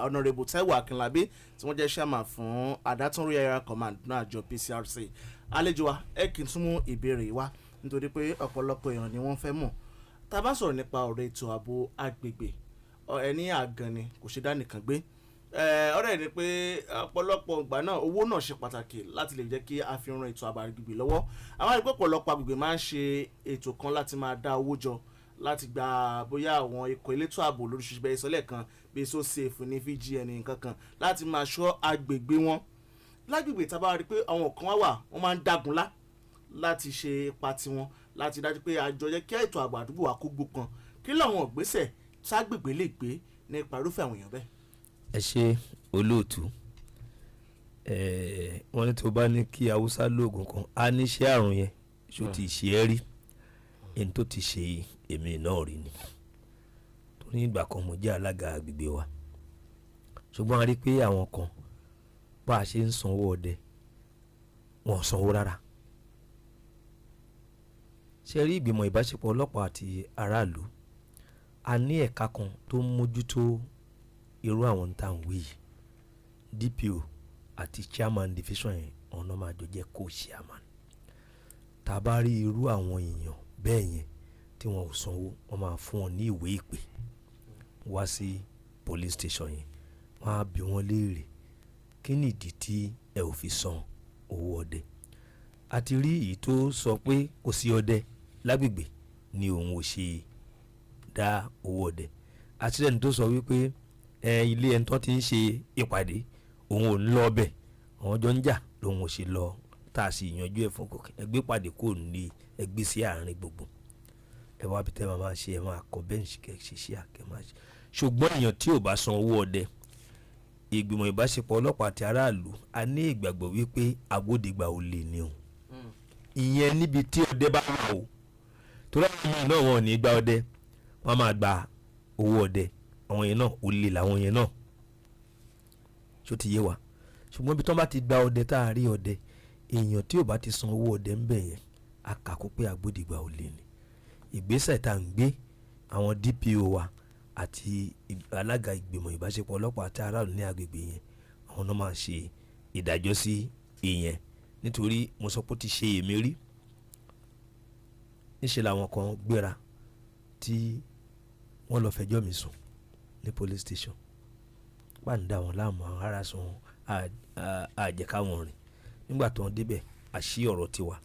Honourable Taiwo Akínlábí tí wọ́n jẹ́ chairman fún Adátúnrí Area Command náà, àjọ PCRC. Àlejò wa, ẹ kì í tún mú ìbéèrè wá nítorí pé ọ̀pọ̀lọpọ̀ èèyàn ni wọ́n fẹ́ mọ̀. Tá a bá sọ̀rọ̀ nípa ọ̀rọ̀ ètò ààbò agbègbè, ẹni àgàn ni kò ṣe dá nìkan gbé. Ọ̀rẹ́ ni pé ọ̀pọ̀lọpọ̀ ìgbà náà, owó náà ṣe pàtàkì láti lè jẹ́ kí a fi ran ètò ààbò agbègbè lọ́wọ́. Àwọn àgbẹ̀, ọ̀pọ̀lọpọ̀ agbègbè máa ń ṣe ètò kan láti máa dá owó jọ láti gba bóyá àwọn ikọ̀ elétò ààbò lóríṣiríṣi bẹ́ẹ̀ sọ́lẹ̀ kan bíi SOSAFE ní VGN nǹkan kan láti máa ṣọ́ agbègbè wọn. Lágbègbè tá a bá rí i pé àwọn kan wá wà, wọ́n máa ń dágunlá láti ṣe ipa tiwọn láti dájú pé àjọ jẹ́ kí ètò ààbò àdúgbò wa kó gbókan, kí làwọn ìgbésẹ̀ ságbègbè lè gbé nípa irúfẹ́ àwọn èèyàn bẹ́ẹ̀? Ẹ ṣe, olóòtú. Wọ́n ní tó bá ní kí Haúsá lóògùn kan, á ní ṣé àrùn yẹn ṣó ti ṣe é rí. Ẹni tó ti ṣe èmi náà rí ni, torí ìgbà kan mo jẹ́ alága agbègbè wa, ṣùgbọ́n a rí pé àwọn kan, bá a ṣe ń sanwó ọdẹ, wọn ò sanwó rárá. Ṣe rí ìgbìmọ̀ ìbáṣepọ̀ ọlọ́pàá àti aráàlú, a ní ẹ̀ka kan tó ń mójútó irú àwọn tá à ń wí yìí. DPO àti chairman division yẹn, ọ̀nà máa jọ jẹ́ co-chairman. Tá a bá rí irú àwọn èèyàn bẹ́ẹ̀ yẹn tí wọn ò sanwó, wọ́n máa fún wọn ní ìwé ìpè wá sí police station yẹn. Wọ́n á bi wọ́n léèrè, kí ni ìdí tí ẹ ò fi san owó ọdẹ? A ti rí èyí tó sọ pé kò sí ọdẹ lágbègbè ni òun ò ṣe dá owó ọdẹ, àti ẹni tó sọ wípé ẹ ilé ẹni tó ti ń ṣe ìpàdé, òun ò ní lọ bẹ̀, àwọn jọ ń jà lòun ò ṣe lọ, tá a sì yanjú ẹ̀ fún kòkè ẹgbẹ́ pàdé kò ní ẹgbẹ́ sí àárín gbogbo ẹ wá bí tẹ́ máa máa ṣe, ẹ máa kọ bẹ́ǹṣì kẹ́ ṣe ṣe àkẹ́ máa ṣe. Ṣùgbọ́n èèyàn tí ò bá san owó ọdẹ, ìgbìmọ̀ ìbáṣepọ̀ ọlọ́pàá àti aráàlú, a ní ìgbàgbọ́ wípé agbódegbà ò lè ní o. Ìyẹn níbi tí ọdẹ bá wà o, torí àwọn ọmọ náà, wọn ò ní gba ọdẹ, wọn máa gba owó ọdẹ. Àwọn yẹn náà, olè làwọn yẹn náà, ṣó ti yé wa? Ṣùgbọ́n ibi tí wọ́n bá ti gba ọdẹ, tá a rí ọdẹ, èèyàn tí ò bá ti san owó ọdẹ ń bẹ̀ yẹn, a kà kó pé agbódegbà ò lè ní. Ìgbésẹ̀ tá à ń gbé, àwọn DPO wa àti alága ìgbìmọ̀ ìbáṣepọ̀ ọlọ́pàá àti aráàlú ní agbègbè yẹn, àwọn náà máa ṣe ìdájọ́ sí ìyẹn, nítorí mo sọ pé ó ti ṣe èmi rí. Níṣẹ́ làwọn kan gbéra tí wọ́n lọ fẹjọ́ mi sùn ní police station, pàǹdà wọn láàmú, àwọn ará sùn àjẹkáwọn rìn. Nígbà tó ń débẹ̀, àṣì ọ̀rọ̀ tiwa,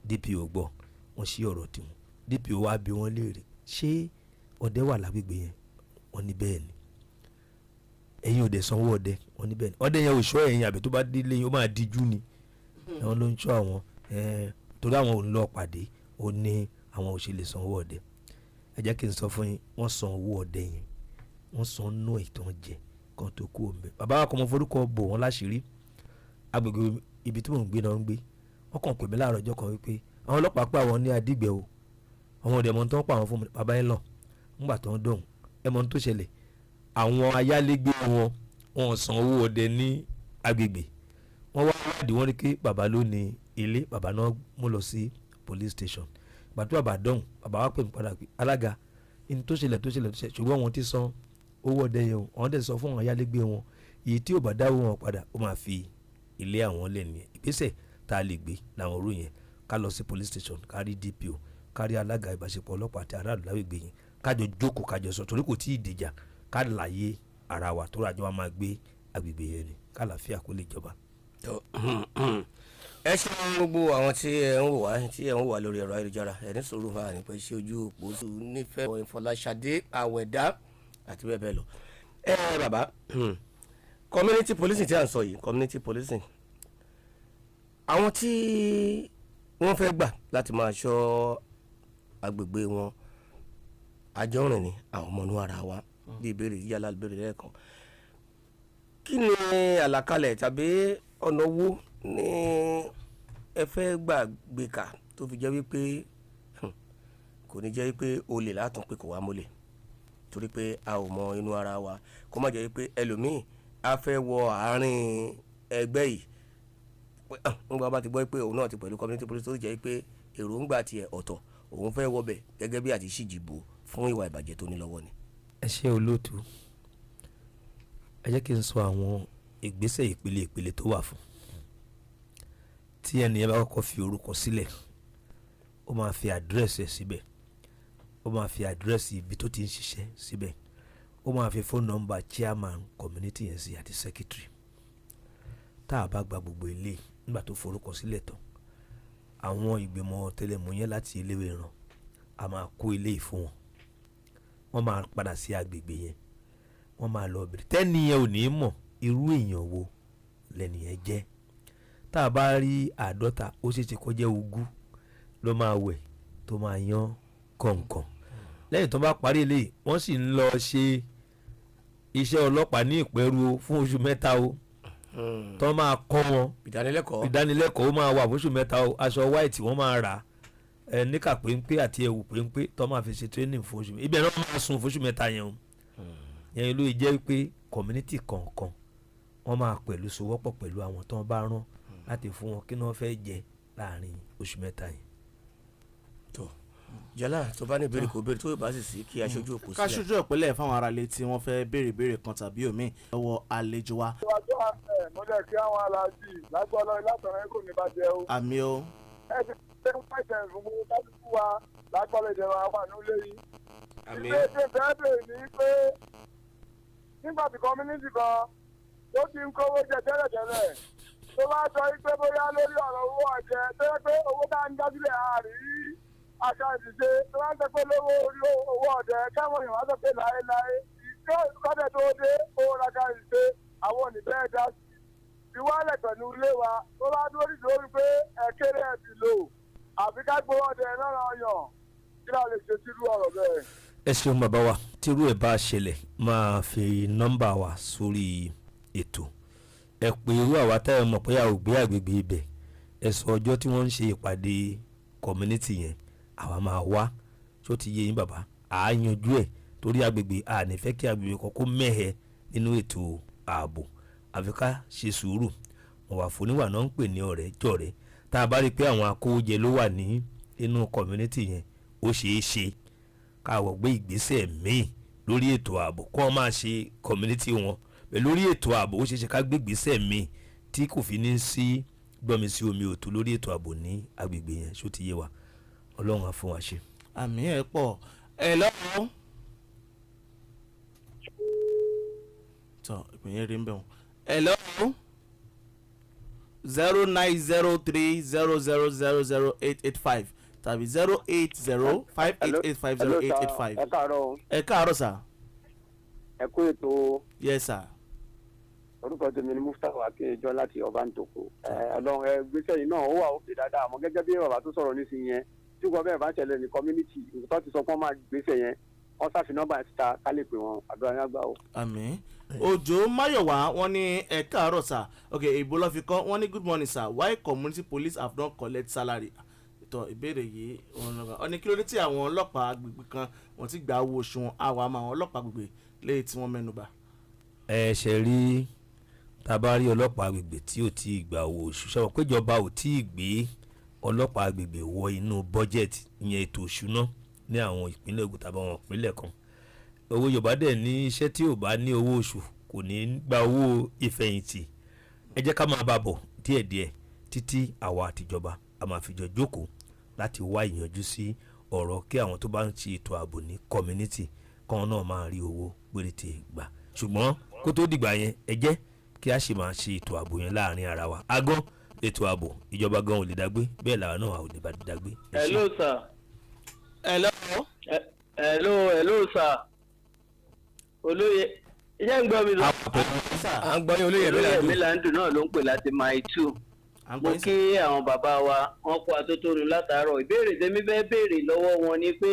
DPO gbọ́, wọ́n ṣí ọ̀rọ̀ tiwọn. DPO wá bi wọ́n léèrè, ṣé ọdẹ wà lágbègbè yẹn? Wọ́n ní bẹ́ẹ̀ ni. Ẹ̀yin ò dẹ̀ sanwó ọdẹ? Wọ́n ní bẹ́ẹ̀ ni. Ọdẹ yẹn ò ṣọ́ ẹ̀yin, àbí tó bá délé yín ó máa díjú ni? Àwọn ló ń ṣọ́ àwọn, torí àwọn ò ń lọ pàdé, ó ní àwọn ò ṣe lè sanwó ọdẹ. Ẹ jẹ́ kí n sọ fún yín, wọ́n san owó ọdẹ yẹn. Wọ́n san nú ẹ̀ tó ń jẹ kan tó kú òǹbẹ. Bàbá wa kọ́ mọ forúkọ bò wọ́n láṣìírí. Agbègbè ibi tí mò ń gbé náà ń gbé. Wọ́n kàn pè mí láàárọ̀ ọjọ́ kan wípé àwọn ọlọ́pàá pa àwọn ní Adígbẹ́ o, àwọn ọ̀dẹ̀ mọ̀ tó ń pa àwọn fún mi. Bàbá yẹn lọ ńgbà tó ń dọ̀hùn, ẹ mọ̀ tó ṣẹlẹ̀, àwọn ayálégbé wọn wọn san owó ọdẹ ní agbègbè. Wọ́n wá wádìí, wọ́n ní pé bàbá ló ní ilé. Bàbá náà mú lọ sí police station. Ìgbà tí bàbá dọ̀hùn, bàbá wa pè mí padà pé alága ní tó ṣẹlẹ̀ tó ṣẹlẹ̀ tó ṣẹlẹ̀, ṣùgbọ́n wọ́n ti san owó ọdẹ yẹn o. Wọ́n dẹ̀ sọ fún àwọn ayálégbé wọn, èyí tí ò bá dáwọ́ wọn padà, ó máa fi ilé àwọn lẹ̀ nìyẹn. Ìgbésẹ̀ tá a lè gbé làwọn orú yẹn: ká lọ sí police station, ká rí DPO, ká rí alága ìbáṣepọ̀ ọlọ́pàá àti aráàlú lágbègbè yẹn, kájọ jókòó, kájọ sọ, torí kò tí ì dìjà, ká láyé ara wa tó rájọ wa máa gbé agbègbè yẹn ni, kálàáfíà kó lè jọba. Tó, ẹ ṣe gbogbo àwọn tí ẹ ń wò wá, tí ẹ ń wò wá lórí ẹ̀rọ ayélujára, ẹ ní sùúrù fún àní pé ṣé ojú òpó nífẹ̀ẹ́ Fọláṣadé Àwẹ̀dá àti bẹ́ẹ̀ bẹ́ẹ̀ lọ. Ẹ bàbá, community policing tí à ń sọ yìí, community policing, àwọn tí wọ́n fẹ́ gbà láti máa ṣọ́ agbègbè wọn, àjọrìn ni àwọn ọmọ inú ara wa, bí ìbéèrè yíyá ìbéèrè lẹ́ẹ̀kan, kí ni àlàkalẹ̀ tàbí ọ̀nà owó ní ẹ fẹ́ gbà gbé kà tó fi jẹ́ wípé kò ní jẹ́ wípé olè látún pé kò wá mólè, torí pé a ò mọ inú ara wa, kó má jẹ́ wípé ẹlòmíì a fẹ́ wọ àárín ẹgbẹ́ yìí pé, ńgbà bá ti gbọ́ pé òun náà ti pẹ̀lú community police, tó jẹ́ pé èròǹgbà tiẹ̀ ọ̀tọ̀, òun fẹ́ wọbẹ̀ gẹ́gẹ́ bí àti ṣìjìbò fún ìwà ìbàjẹ́ tó ní lọ́wọ́ ni. Ẹ ṣé olóòtú. Ẹ jẹ́ kí n sọ àwọn ìgbésẹ̀ ìpele ìpele tó wà fún. Tí ẹnìyẹn bá kọ́kọ́ fi orúkọ sílẹ̀, ó máa fi àdírẹ́sì ẹ̀ síbẹ̀, ó máa fi àdírẹ́sì ibi tó ti ń ṣiṣẹ́ síbẹ̀, ó máa fi phone number chairman community yẹn sí àti secretary. Tá a bá gba gbogbo ilé nígbà tó forúkọ sílẹ̀ tán, àwọn ìgbìmọ̀ ọ̀tẹlẹ̀múyẹ́ láti Eléwéran a máa kó ilé yìí fún wọn. Wọ́n máa padà sí agbègbè yẹn, wọ́n máa lọ bèrè tẹ́niyẹn ò ní mọ̀ irú èèyàn wo lẹ́nìyẹn jẹ́. Tá a bá rí 50, ó ṣeé ṣe kó jẹ́ 20 ló máa wẹ̀ tó máa yan kọ̀ọ̀kan. Lẹ́yìn tó bá parí eléyìí, wọ́n sì ń lọ ṣe iṣẹ́ ọlọ́pàá ní Ìpẹ́rù o fún oṣù 3 o, tó máa kọ́ wọn. Ìdánilẹ́kọ̀ọ́. Ìdánilẹ́kọ̀ọ́ ó máa wà fún oṣù 3 o. Aṣọ white wọ́n máa rà ẹ níkà péńpé àti ẹ̀wù péńpé tó máa fi ṣe training fún oṣù, ibẹ̀ náà máa sùn fún oṣù 3 yẹn o. Yẹn ló jẹ́ pé community kọ̀ọ̀kan, wọ́n máa pẹ̀lú sowọ́pọ̀ pẹ̀lú àwọn tó ń bá rán láti fún wọn kí wọ́n fẹ́ jẹ láàrin oṣù 3 yẹn. Tó jálá, tó bá ní ìbéèrè kò béèrè, tó bá sì sí kí aṣojú òpó ká sílẹ̀. ṣojú ọ̀pẹ́lẹ̀ fáwọn aráalé tí wọ́n fẹ́ béèrè béèrè kan tàbí òmíì lọ́wọ́ àlejò wa. Ìwájú àmì mọ́lẹ̀ kí àwọn aláàjì lágbọ́lọ́ látọ̀rọ̀ kò ní bàjẹ́ o. Àmì o. Ẹ ti ṣe ń pàṣẹ fún gbogbo kálukú wa lágbọ́lọ́ ìjọba wà nílé yìí. Àmín. Ìbéèrè fẹ́ bèrè ní pé nígbà tí community kan tó ti ń kówó jẹ tẹ́lẹ̀tẹ́lẹ̀, tó bá sọ pé bóyá lórí ọ̀rọ̀ owó ọ̀jẹ̀ tó yẹ pé owó tá ń dásílẹ̀ àárí àṣà ìṣiṣẹ́, tó bá ń sọ pé lówó orí owó ọ̀jẹ̀ káwọn èèyàn wá sọ pé láéláé kọ́dẹ̀ tó dé owó làkà ìṣe àwọn ò ní bẹ́ẹ̀ dá sí ìwálẹ̀ pẹ̀lú ilé wa, tó bá dúró nítorí pé ẹ̀kẹ́rẹ́ ẹ̀ ti lò àfi ká gbowó ọdẹ lọ́rọ̀ ọyàn, kí la lè ṣe sírú ọ̀rọ̀ bẹ́ẹ̀? Ẹ ṣeun bàbá wa. Tírú ẹ̀ bá ṣẹlẹ̀, máa fi nọ́mbà wa sórí ètò, ẹ pé irú àwa tá ẹ mọ̀ pé a ò gbé àgbègbè ibẹ̀, ẹ sọ ọjọ́ tí wọ́n ń ṣe ìpàdé community yẹn, àwa máa wá. Tó ti yé yín bàbá, à á yanjú ẹ̀, torí agbègbè a ní fẹ́ kí agbègbè kan kó mẹ́hẹ nínú ètò ààbò, àfi ká ṣe sùúrù. Wọn wà fún níwà náà ń pè ní ọ̀rẹ́ jọ̀rẹ́. Tá a bá rí i pé àwọn akówójẹ ló wà ní inú community yẹn, ó ṣeé ṣe káwọ̀ gbé ìgbésẹ̀ míì lórí ètò ààbò, kó wọ́n máa ṣe community wọn pẹ̀lú lórí ètò ààbò. Ó ṣeé ṣe ká gbé ìgbésẹ̀ míì tí kò fi ní sí gbọ́nmi sí omi òtó lórí ètò ààbò ní agbègbè yẹn. Ṣó ti yé wa? Ọlọ́run á fún wa ṣe. Àmì ẹ̀ pọ̀ ẹ lọ́wọ́ tọ ìpínyẹn rí ń bẹ̀ wọ́n. Ẹ lọ́wọ́ 09030000885 tàbí 08058850885. Ẹ káàárọ̀ o. Ẹ káàárọ̀ sà. Ẹ kú ètò. Yes sir. Orúkọ tèmi ni Muftawa Akéjọ láti Ọbántòkò. Ẹ Ọlọ́run, ẹ gbèsè yìí náà ó wà òkè dáadáa, àmọ́ gẹ́gẹ́ bí bàbá tó sọ̀rọ̀ nísìnyí yẹn, tí nǹkan bẹ́ẹ̀ bá ṣẹlẹ̀ ní community, nǹkan ti sọ pé wọ́n máa gbèsè yẹn. Wọ́n ṣàfi nọ́mbà yẹn síta ká lè pè wọ́n. Àdúrà yẹn gbà o. Àmín. Òjò Máyọ̀wá, wọ́n ní ẹ káàárọ̀ sir. Ok, ìbò lọ́ fi kọ́. Wọ́n ní good morning sir, why community police have not collect salary? Ìtọ̀ ìbéèrè yìí òun lọ́gà ọ ní kí ló dé tí àwọn ọlọ́pàá agbègbè kan wọ́n ti gba owó oṣù wọn, àwọn àmọ́ àwọn ọlọ́pàá agbègbè léyìí tí wọ́n mẹ́nu bà. Ẹ ṣe rí, tá a bá rí ọlọ́pàá agbègbè tí ò tí ì gba owó oṣù, ṣe wọ́n péjọba ò tí ì gbé ọlọ́pàá agbègbè wọ inú bọ́jẹ̀tì, ìyẹn ètò òṣùná ní àwọn ìpínlẹ̀ Ògùn tàbí àwọn ìpínlẹ̀ kan. Owó Yorùbá dẹ̀ ní iṣẹ́ tí ò bá ní owó oṣù kò ní gba owó ìfẹ̀yìntì. Ẹ jẹ́ ká máa bá bọ̀ díẹ̀díẹ̀ títí àwa àtijọba a máa fi jọ jókòó láti wá ìyanjú sí ọ̀rọ̀ kí àwọn tó bá ń ṣe ètò ààbò ní community kan náà máa rí owó péréte gbà. Ṣùgbọ́n kó tó dìgbà yẹn, ẹ jẹ́ kí a ṣì máa ṣe ètò ààbò yẹn láàrin ara wa. Agán ètò ààbò, ìjọba gan ò lè dágbé, bẹ́ẹ̀ làwọn náà ò lè bá dágbé. Ẹ ṣé. Hello sir. Hello. Hello, hello sir. Olóye, iṣẹ́ ń gbọ́ mi lọ. À ń gbọ́ yín, olóyè. Olóyè Mílíọ̀nù. Mílàndù náà ló ń pè láti Mile Two. À ń Mo gbọ́ yín kí sir. àwọn bàbá wa, wọn kó atótónu látàárọ̀. Ìbéèrè tèmi fẹ́ béèrè lọ́wọ́ wọn ni pé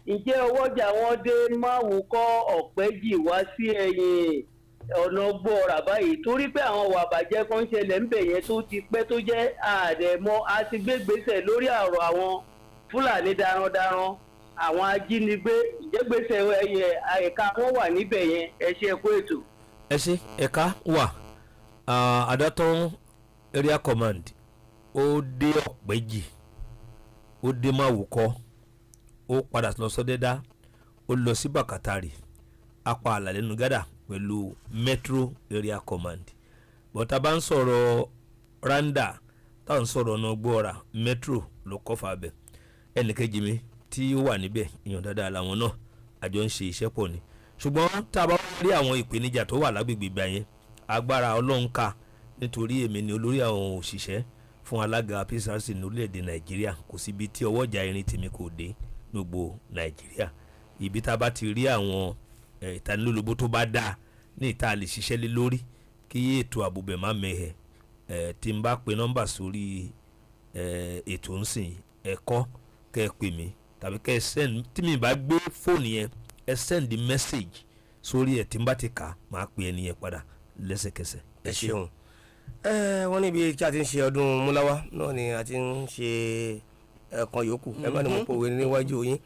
ǹjẹ́ ọwọ́jà wọn dé Máwùkọ́ Ọ̀pẹ́jì wá sí ẹ̀yìn ọ̀nà gbọ́ọ̀rà báyìí, torí pé àwọn wà bàjẹ́ kan ń ṣẹlẹ̀ ń bẹ̀ yẹn tó ti pẹ́, tó jẹ́ àdẹ̀mọ́ a ti gbé gbèsè lórí àrò àwọn Fúlàní darandaran, àwọn ajínigbé. Ìjẹ́gbèsè ẹ̀yẹ ẹ̀ka wọn wà níbẹ̀ yẹn? Ẹ ṣe, ẹ kú ètò. Ẹ ṣe. Ẹ̀ka wà. Àdàtàn Area Command, ó dé Ọ̀pẹ́jì, ó dé Máwùkọ́, ó padà lọ sọ́dẹ́dá, ó lọ sí Bàkátàrì, apá àlàlẹ́nu gádà pẹ̀lú Metro Area Command. Bọ́tà bá ń sọ̀rọ̀ Randa, tá à ń sọ̀rọ̀ ọ̀nà gbọ́ra, Metro ló kọ́fà bẹ̀. Ẹnìkejì mi tí ó wà níbẹ̀, èèyàn dáadáa làwọn náà, àjọ ń ṣe iṣẹ́ pọ̀ ni. Ṣùgbọ́n tá a bá rí àwọn ìpèníjà tó wà lágbègbè ìgbà yẹn, agbára Ọlọ́run ká, nítorí èmi ni olórí àwọn òṣìṣẹ́ fún alága PSRC ní orílẹ̀-èdè Nàìjíríà. Kò síbi tí ọwọ́jà irin tèmi kò dé gbogbo Nàìjíríà. Ibi tá a bá ti rí àwọn ìtanilólobó tó bá dáa ní ìta lè ṣiṣẹ́ lé lórí kí ètò ààbò bẹ̀ má mẹ́hẹ̀. Tí n bá pe nọ́mbà sórí ètò ńsìn, ẹ̀kọ́ kẹ́ ẹ pè mí tàbí kẹ́ ẹ send. Tí mi bá gbé fóònù yẹn, ẹ send message sórí ẹ̀. Tí n bá ti kà á, máa pe ẹni yẹn padà lẹ́sẹ̀kẹsẹ̀. Ẹ ṣeun. Ẹ wọ́n níbi tí a ti ń ṣe ọdún múláwá náà ni a ti ń ṣe ẹ̀kan yòókù. Ẹ má ní mo pòwe níwájú yín.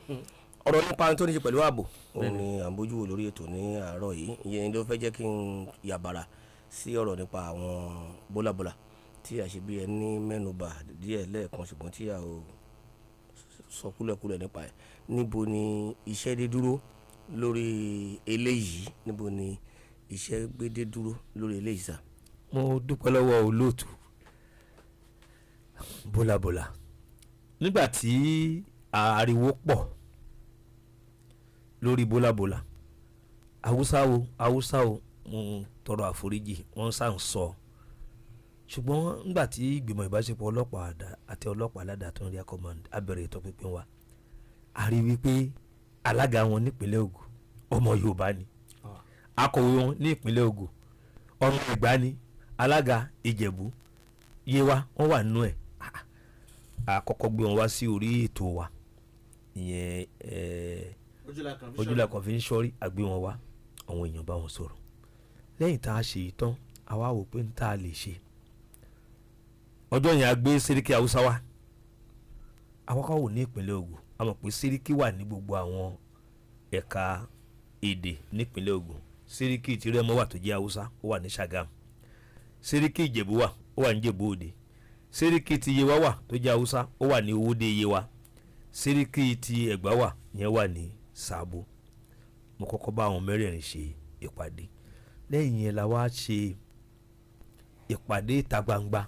Ọ̀rọ̀ nípa tó ní ṣe pẹ̀lú ààbò òun ni à ń bójú wò lórí ètò ní àárọ̀ yìí. Ìyẹn ló fẹ́ jẹ́ kí n yàbàrà sí ọ̀rọ̀ nípa àwọn bólàbólà tí a ṣe bí ẹni mẹ́nubà díẹ̀ lẹ́ẹ̀kan, ṣùgbọ́n tí a ò sọ kúlẹ̀kúlẹ̀ nípa ẹ̀. Níbo ni iṣẹ́ dé dúró lórí eléyìí? Níbo ni iṣẹ́ gbé dé dúró lórí eléyìí sà? Mo dúpẹ́ lọ́wọ́ olóòtú. Bólabòlà, nígbà tí ariwo pọ̀ lórí bólabòlà, Haúsá o, Haúsá o, mo tọrọ àforíjì, wọ́n sá ń sọ. Ṣùgbọ́n nígbà tí ìgbìmọ̀ ìbáṣepọ̀ ọlọ́pàá àti ọlọ́pàá aládàá Area Command abẹ̀rẹ̀ ìtọpinpin wa, a rí wípé alága wọn nípínlẹ̀ Ògùn, ọmọ Yorùbá ni. Akọ̀wé wọn ní ìpínlẹ̀ Ògùn, ọmọ Ẹ̀gbá ni. Alága Ìjẹ̀bú, Yewa, wọ́n wà nínú ẹ̀. Àkọ́kọ́ gbé wọn wá sí orí ètò wa, ìyẹn Ojúlá kan fi ń sọ́rí. Àgbé wọn wá, àwọn èèyàn bá wọn sọ̀rọ̀. Lẹ́yìn tá a ṣe yìí tán, àwa wò pé n tá a lè ṣe. Ọjọ́ yẹn, a gbé sẹ́ríkì Haúsá wá. Àwa kọ́ wò ní ìpínlẹ̀ Ògùn, a mọ̀ pé sẹ́ríkì wà ní gbogbo àwọn ẹ̀ka èdè nípínlẹ̀ Ògùn. Sẹ́ríkì tìrẹ́mọ́ wà tó jẹ́ Haúsá, ó wà ní Ṣàgámù. Sẹ́ríkì Ìjẹ̀bú wà, ó wà ní Ìjẹ̀bú Òde. Sẹ́ríkì ti Yewa wà tó jẹ́ Haúsá, ó wà ní Owódé Yewa. Sẹ́ríkì ti Ẹ̀gbá wà, ìyẹn wà ní Sàbó. Mo kọ́kọ́ bá àwọn mẹ́rẹ̀ẹ̀rin ṣe ìpàdé. Lẹ́yìn yẹn la wá ṣe ìpàdé ìta gbangba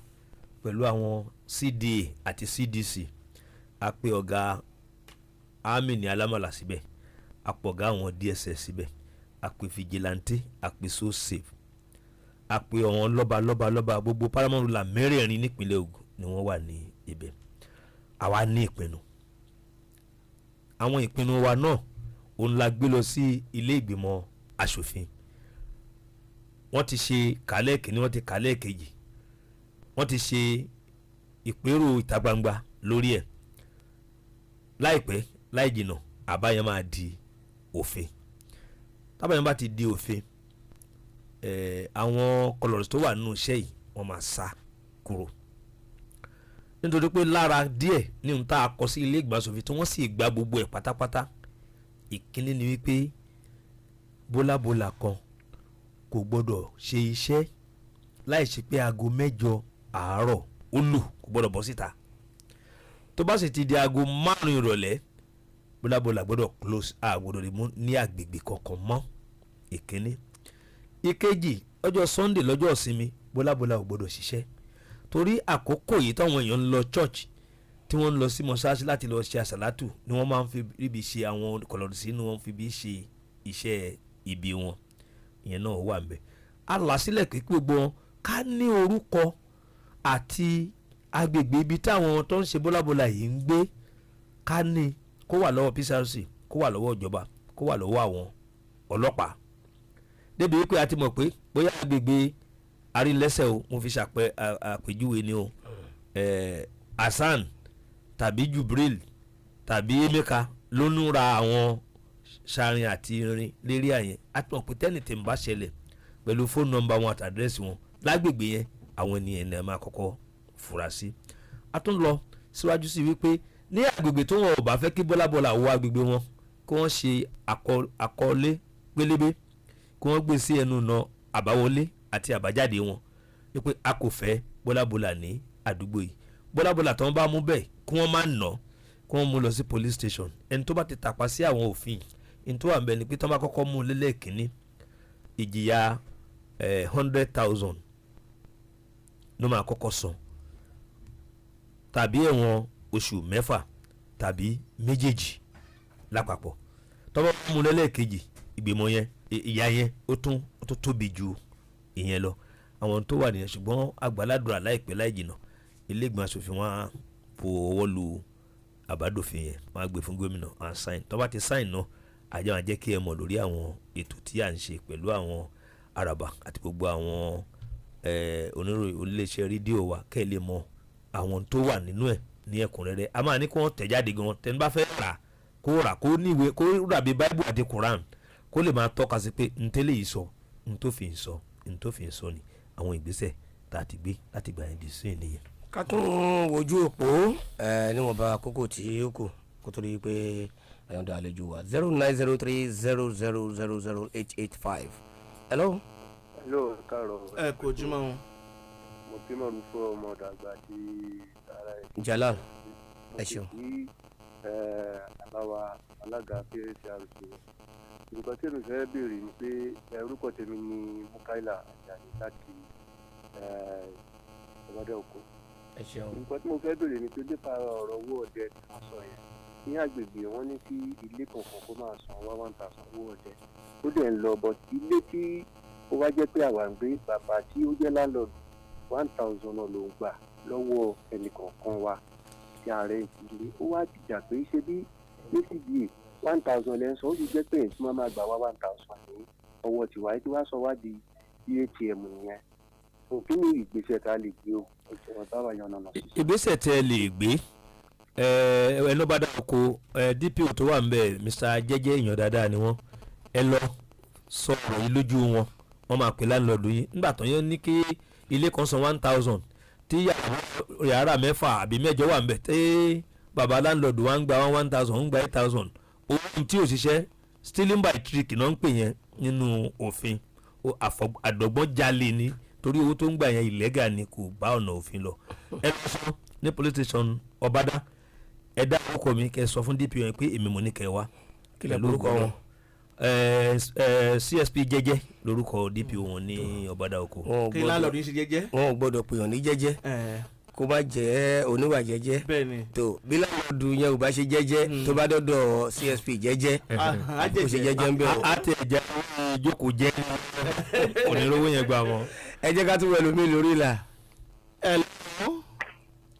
pẹ̀lú àwọn CDA àti CDC. A pe ọ̀gá army ní Alámàlà síbẹ̀, a pọ̀ ọ̀gá àwọn DSS síbẹ̀, a pe vigilante, a pe so safe, a pe àwọn lọ́ba lọ́ba lọ́ba. Gbogbo paramount ruler mẹ́rẹ̀ẹ̀rin nípínlẹ̀ Ògùn ni wọ́n wà ní ibẹ̀. Àwa ní ìpinnu. Àwọn ìpinnu wa náà òun la gbé lọ sí ilé ìgbìmọ̀ asòfin. Wọ́n ti ṣe kálẹ̀ kìíní, wọ́n ti kálẹ̀ kejì, wọ́n ti ṣe ìpérò ìta gbangba lórí ẹ̀. Láìpẹ́ láì jìnà, àbá yẹn máa di Òfin. Tábà yẹn bá ti di òfin, àwọn kọlọ̀rọ̀ tó wà nínú iṣẹ́ yìí, wọ́n máa sá kúrò, nítorí pé lára díẹ̀ ní ohun tá a kọ sí ilé ìgbìmọ̀ asòfin tí wọ́n sì gba gbogbo ẹ̀ pátápátá, ìkíní ni wípé bólábólà kan kò gbọ́dọ̀ ṣe iṣẹ́ láì ṣe pé aago 8 àárọ̀ ó lù, kò gbọ́dọ̀ bọ́ síta. Tó bá sì ti di aago 5 ìrọ̀lẹ́, bólábólà gbọ́dọ̀ close, a gbọ́dọ̀ lè mú ní àgbègbè kankan mọ́. Ìkíní. Ìkejì, ọjọ́ Sunday, lọ́jọ́ ìsinmi, bólábólà ò gbọ́dọ̀ ṣiṣẹ́, torí àkókò yìí táwọn èèyàn ń lọ church, tí wọ́n ń lọ sí mọ́ṣáláṣí láti lọ ṣe àṣàlátù, ni wọ́n máa ń fi ríbi ṣe àwọn kọlọ̀rì sínú, wọ́n fi bí ṣe iṣẹ́ ibi wọn. Ìyẹn náà wà ńbẹ̀. A là sílẹ̀ pé kí gbogbo wọn ká ní orúkọ àti agbègbè ibi táwọn tó ń ṣe bólábólà yìí ń gbé, ká ní kó wà lọ́wọ́ PCRC, kó wà lọ́wọ́ ìjọba, kó wà lọ́wọ́ àwọn ọlọ́pàá, débi wípé a ti mọ̀ pé bóyá agbègbè Arílẹ́sẹ̀ o, mo fi ṣàpẹ àpèjúwe ni o, Hasan tàbí Jubril tàbí Emeka ló ń ra àwọn sarin àti irin lérí àyẹn. A ti mọ̀ pé tẹ́nì tí ń bá ṣẹlẹ̀, pẹ̀lú phone number wọn àti àdírẹ́sì wọn lágbègbè yẹn, àwọn ènìyàn ní ẹ máa kọ́kọ́ fura sí. A tún lọ síwájú sí wípé ní agbègbè tó wọn ò bá fẹ́ kí bọ́lábọ́lá wọ agbègbè wọn, kí wọ́n ṣe àkọlé pélébé, kí wọ́n gbé sí ẹnu ọ̀nà àbáwọlé àti àbájáde wọn wípé a kò fẹ́ bọ́lábọ́lá ní àdúgbò yìí. Bọ́lábọ́lá tó ń bá mú bẹ́ẹ̀, kí wọ́n má nà, kí wọ́n mú lọ sí police station. Ẹni tó bá ti tàpá sí àwọn òfin ní tó wà ń bẹ ni pé tó bá kọ́kọ́ mú lélẹ́ẹ̀kínní, ìjìyà 100,000 ló máa kọ́kọ́ san, tàbí ẹ̀wọ̀n oṣù 6, tàbí méjèèjì lápapọ̀. Tó bá mú lẹ́lẹ́ẹ̀kejì, ìgbìmọ̀ yẹn, ìyà yẹn ó tún tóbi ju ìyẹn lọ. Àwọn tó wà nìyẹn. Ṣùgbọ́n àgbàládùra, láìpẹ́ láì jìnnà, ilé ìgbìmọ̀ asòfin wọn á fo ọwọ́ lu àbádòfin yẹn, wọn á gbé fún gómìnà, wọn á sign. Tó bá ti sign náà, àjọ máa jẹ́ kí ẹ mọ̀ lórí àwọn ètò tí à ń ṣe pẹ̀lú àwọn àràbà àti gbogbo àwọn oníròyìn oníléeṣẹ́ rédíò wa, kẹ́ ẹ lè mọ àwọn tó wà nínú ẹ̀ ní ẹ̀kúnrẹ́rẹ́. A máa ní kí wọ́n tẹ̀ jáde gan, tẹni bá fẹ́ rà kó rà, kó níwèé, kó rà bí Báíbù àti Quran, kó lè máa tọ́ka sí pé ntẹ́lẹ̀ yìí sọ, ntòfin sọ, ntòfin sọ ni. Àwọn ìgbésẹ̀ tá a ti gbé láti gbà yẹn di sí nìyẹn. Ká tún wojú òpó ẹ níwọ̀nba àkókò tí ó kù kó tó di pé àyọ̀ǹda àlejò wa: 09030000885. Hello. Hello, káàárọ̀. Ẹ kò jùmọ̀ wọn. Mo kí mọ̀rún fún ọmọ dàgbà àti ara ẹ̀. Jalal, Mo ẹ sì ṣeun. kí aláwa alága PSRC. Nǹkan tí èmi fẹ́ béèrè ni pé orúkọ tèmi ni Mukaila Ajani láti Ọbadẹ Oko. Ẹ ṣeun. Nǹkan tí mo fẹ́ béèrè ni pé nípa ọ̀rọ̀ owó ọdẹ tí wọ́n sọ yẹn ní agbègbè, wọn ní kí ilé kọ̀ọ̀kan kó máa san wá 1,000 owó ọdẹ, ó dẹ̀ ń lọ, but ilé tí ó wá jẹ́ pé àwa ń gbé, bàbá tí ó jẹ́ landlord, 1,000 náà ló ń gbà lọ́wọ́ ẹnì kọ̀ọ̀kan wa tí ààrẹ ìdílé. Ó wá dìjà pé ṣé bí ní CDA 1,000 lẹ́ ń sọ, ó sì jẹ́ pé èyí tí wọ́n máa gbà wá 1,000 ní ọwọ́ tiwa tí wàá sọ wá di ATM nìyẹn. Kí ni ìgbésẹ̀ tá a lè gbé o? Ìjọba bá wà yànnà náà. Ìgbésẹ̀ tẹ́ ẹ lè gbé, ẹ ló bá dáko ẹ, DPO tó wà ńbẹ̀, Mr. Jẹ́jẹ́, èèyàn dáadáa ni wọ́n. Ẹ lọ sọ ọ̀rọ̀ yìí lójú wọn, wọ́n máa pè landlord yín. Nígbà tó yẹn ní kí ilé kan san 1,000, tí yàrá mẹ́fà àbí mẹ́jọ wà ńbẹ̀, tí bàbá landlord wa ń gba 1,000, ń gba 8,000, ohun tí òṣìṣẹ́, stealing by trick náà ń pè yẹn nínú òfin. Àdọ́gbọ́n jalè ni, torí owó tó ń gbà yẹn illegal ni, kò bá ọ̀nà òfin lọ. Ẹ lọ sọ ní police station Ọbádá, ẹ dá orúkọ mi, kẹ sọ fún DPO yẹn pé èmi mo ní kẹ wá. Kí lẹ orúkọ wọn? CSP Jẹ́jẹ́ lórúkọ DPO wọn ní Ọbádá Oko. Wọn ò Kí gbọ́dọ̀ landlord yín ṣe jẹ́jẹ́. Wọn ò gbọ́dọ̀ pèèyàn ní jẹ́jẹ́, kó má jẹ́ oníwà jẹ́jẹ́. Bẹ́ẹ̀ ni. Tó bí landlord yẹn ò bá ṣe jẹ́jẹ́, tó bá dọ́dọ̀ CSP Jẹ́jẹ́, á kò ṣe jẹ́jẹ́ ń bẹ̀ o. A tẹ ẹja ìjókòó jẹ́ onírówó yẹn gbà wọn. Ẹ jẹ́ ká tún wẹ̀ lómi lórí ìlà. Ẹ lọ.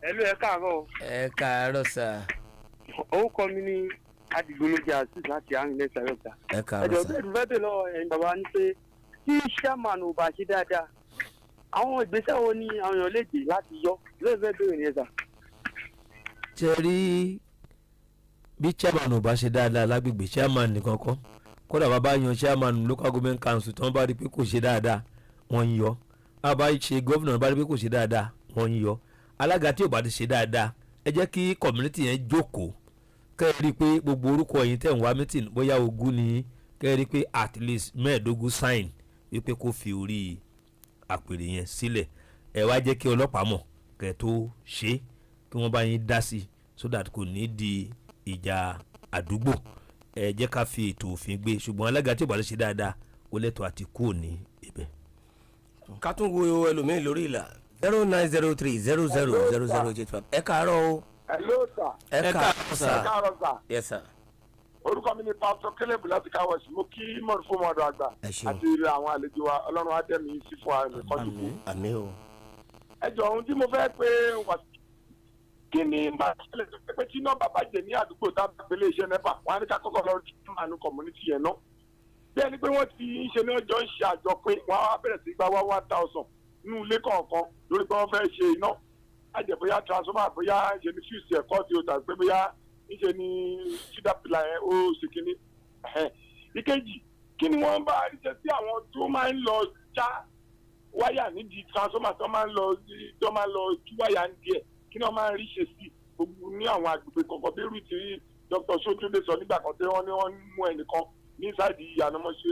Ẹlú, ẹ káàárọ̀ o. Ẹ káàárọ̀ sà. Orúkọ mi ní Adigunlójà Azeez láti Arìnlẹ̀ Sàrẹ́ta. Ẹ káàárọ̀ Ẹjọ sà. bẹ́ẹ̀ fẹ́ bẹ́ẹ̀ lọ́wọ́ ẹ̀yin bàbá ní pé tí chairman ò bá ṣe dáadáa, àwọn ìgbésẹ̀ wo ni àwọn èèyàn lè gbé láti yọ lóye? Fẹ́ bẹ̀rẹ̀ nìyẹn sà. Ṣe rí, bí chairman ò bá ṣe dáadáa lágbègbè, chairman nìkan kọ́. Kódà bàbá yan chairman local government council, tí wọ́n bá rí pé kò ṣe dáadáa, wọ́n ń yọ. Bàbá ṣe governor, bá rí pé kò ṣe dáadáa, wọ́n ń yọ. Alága tí ò bá ti ṣe dáadáa, ẹ jẹ́ kí community yẹn jókòó, kẹ́ ẹ rí i pé gbogbo orúkọ yìí tẹ̀ ń wá meeting, bóyá 20 ni, kẹ́ ẹ rí i pé at least 15 sign wípé kó fi orí àpèrè yẹn sílẹ̀. Ẹ wá jẹ́ kí ọlọ́pàá mọ̀ kẹ́ ẹ tó ṣe é, kí wọ́n bá yín dá sí i so that kò ní di ìjà àdúgbò. Ẹ jẹ́ ká fi ètò òfin gbé, ṣùgbọ́n alága tí ò bá lè ṣe dáadáa, ó lẹ́tọ̀ọ́ àti kúrò ní ibẹ̀. Ká tún wo ẹlòmíín lórí ìlà, 09030000085. Ẹ káàárọ̀ o. Hello, sir. Ẹ káàárọ̀, Ẹ sir. káàárọ̀, sir. Yes, sir. Orúkọ mi ni Pásítọ̀ Caleb láti Káwọ́sì. Mo kí mọ̀rún fún ọmọdé àgbà Ẹ ṣeun. àti àwọn àlejò wa. Ọlọ́run á dẹ̀mí sí fún wa nìkan dùkú. Àmín o. Ẹ jọ, ohun tí mo fẹ́ pé wà, kí ni bá ṣẹlẹ̀ tó pé tí iná bá bàjẹ́ ní àdúgbò, tá a bá pélé iṣẹ́ NEPA, wọn á ní ká kọ́kọ́ lọ rí màánù community yẹn náà, bí ẹni pé wọ́n ti ń ṣe ní ọjọ́ ń ṣe àjọ pé wọ́n á bẹ̀rẹ̀ sí gba wá 1,000 nínú ilé kọ̀ọ̀kan lórí pé wọ́n fẹ́ ṣe iná àjẹ́, bóyá transformer, bóyá ṣe ní fuse ẹ̀kọ́ tí o tàbí pé bóyá níṣe ní feeder pillar yẹn ó ṣe kínní. Ẹ̀hẹ́n. Ìkejì, kí ni wọ́n bá ṣe sí àwọn tó máa ń lọ já wáyà nídìí transformer, tó máa ń lọ tú wáyà nídìí ẹ̀? Kí ni wọ́n máa ń rí ṣe sí gbogbo ní àwọn àgbègbè kọ̀ọ̀kan, bí irú tí Dr. Sotunde sọ nígbà kan tí wọ́n ní wọ́n mú ẹnìkan ní sáìdì ànàmọ́ṣe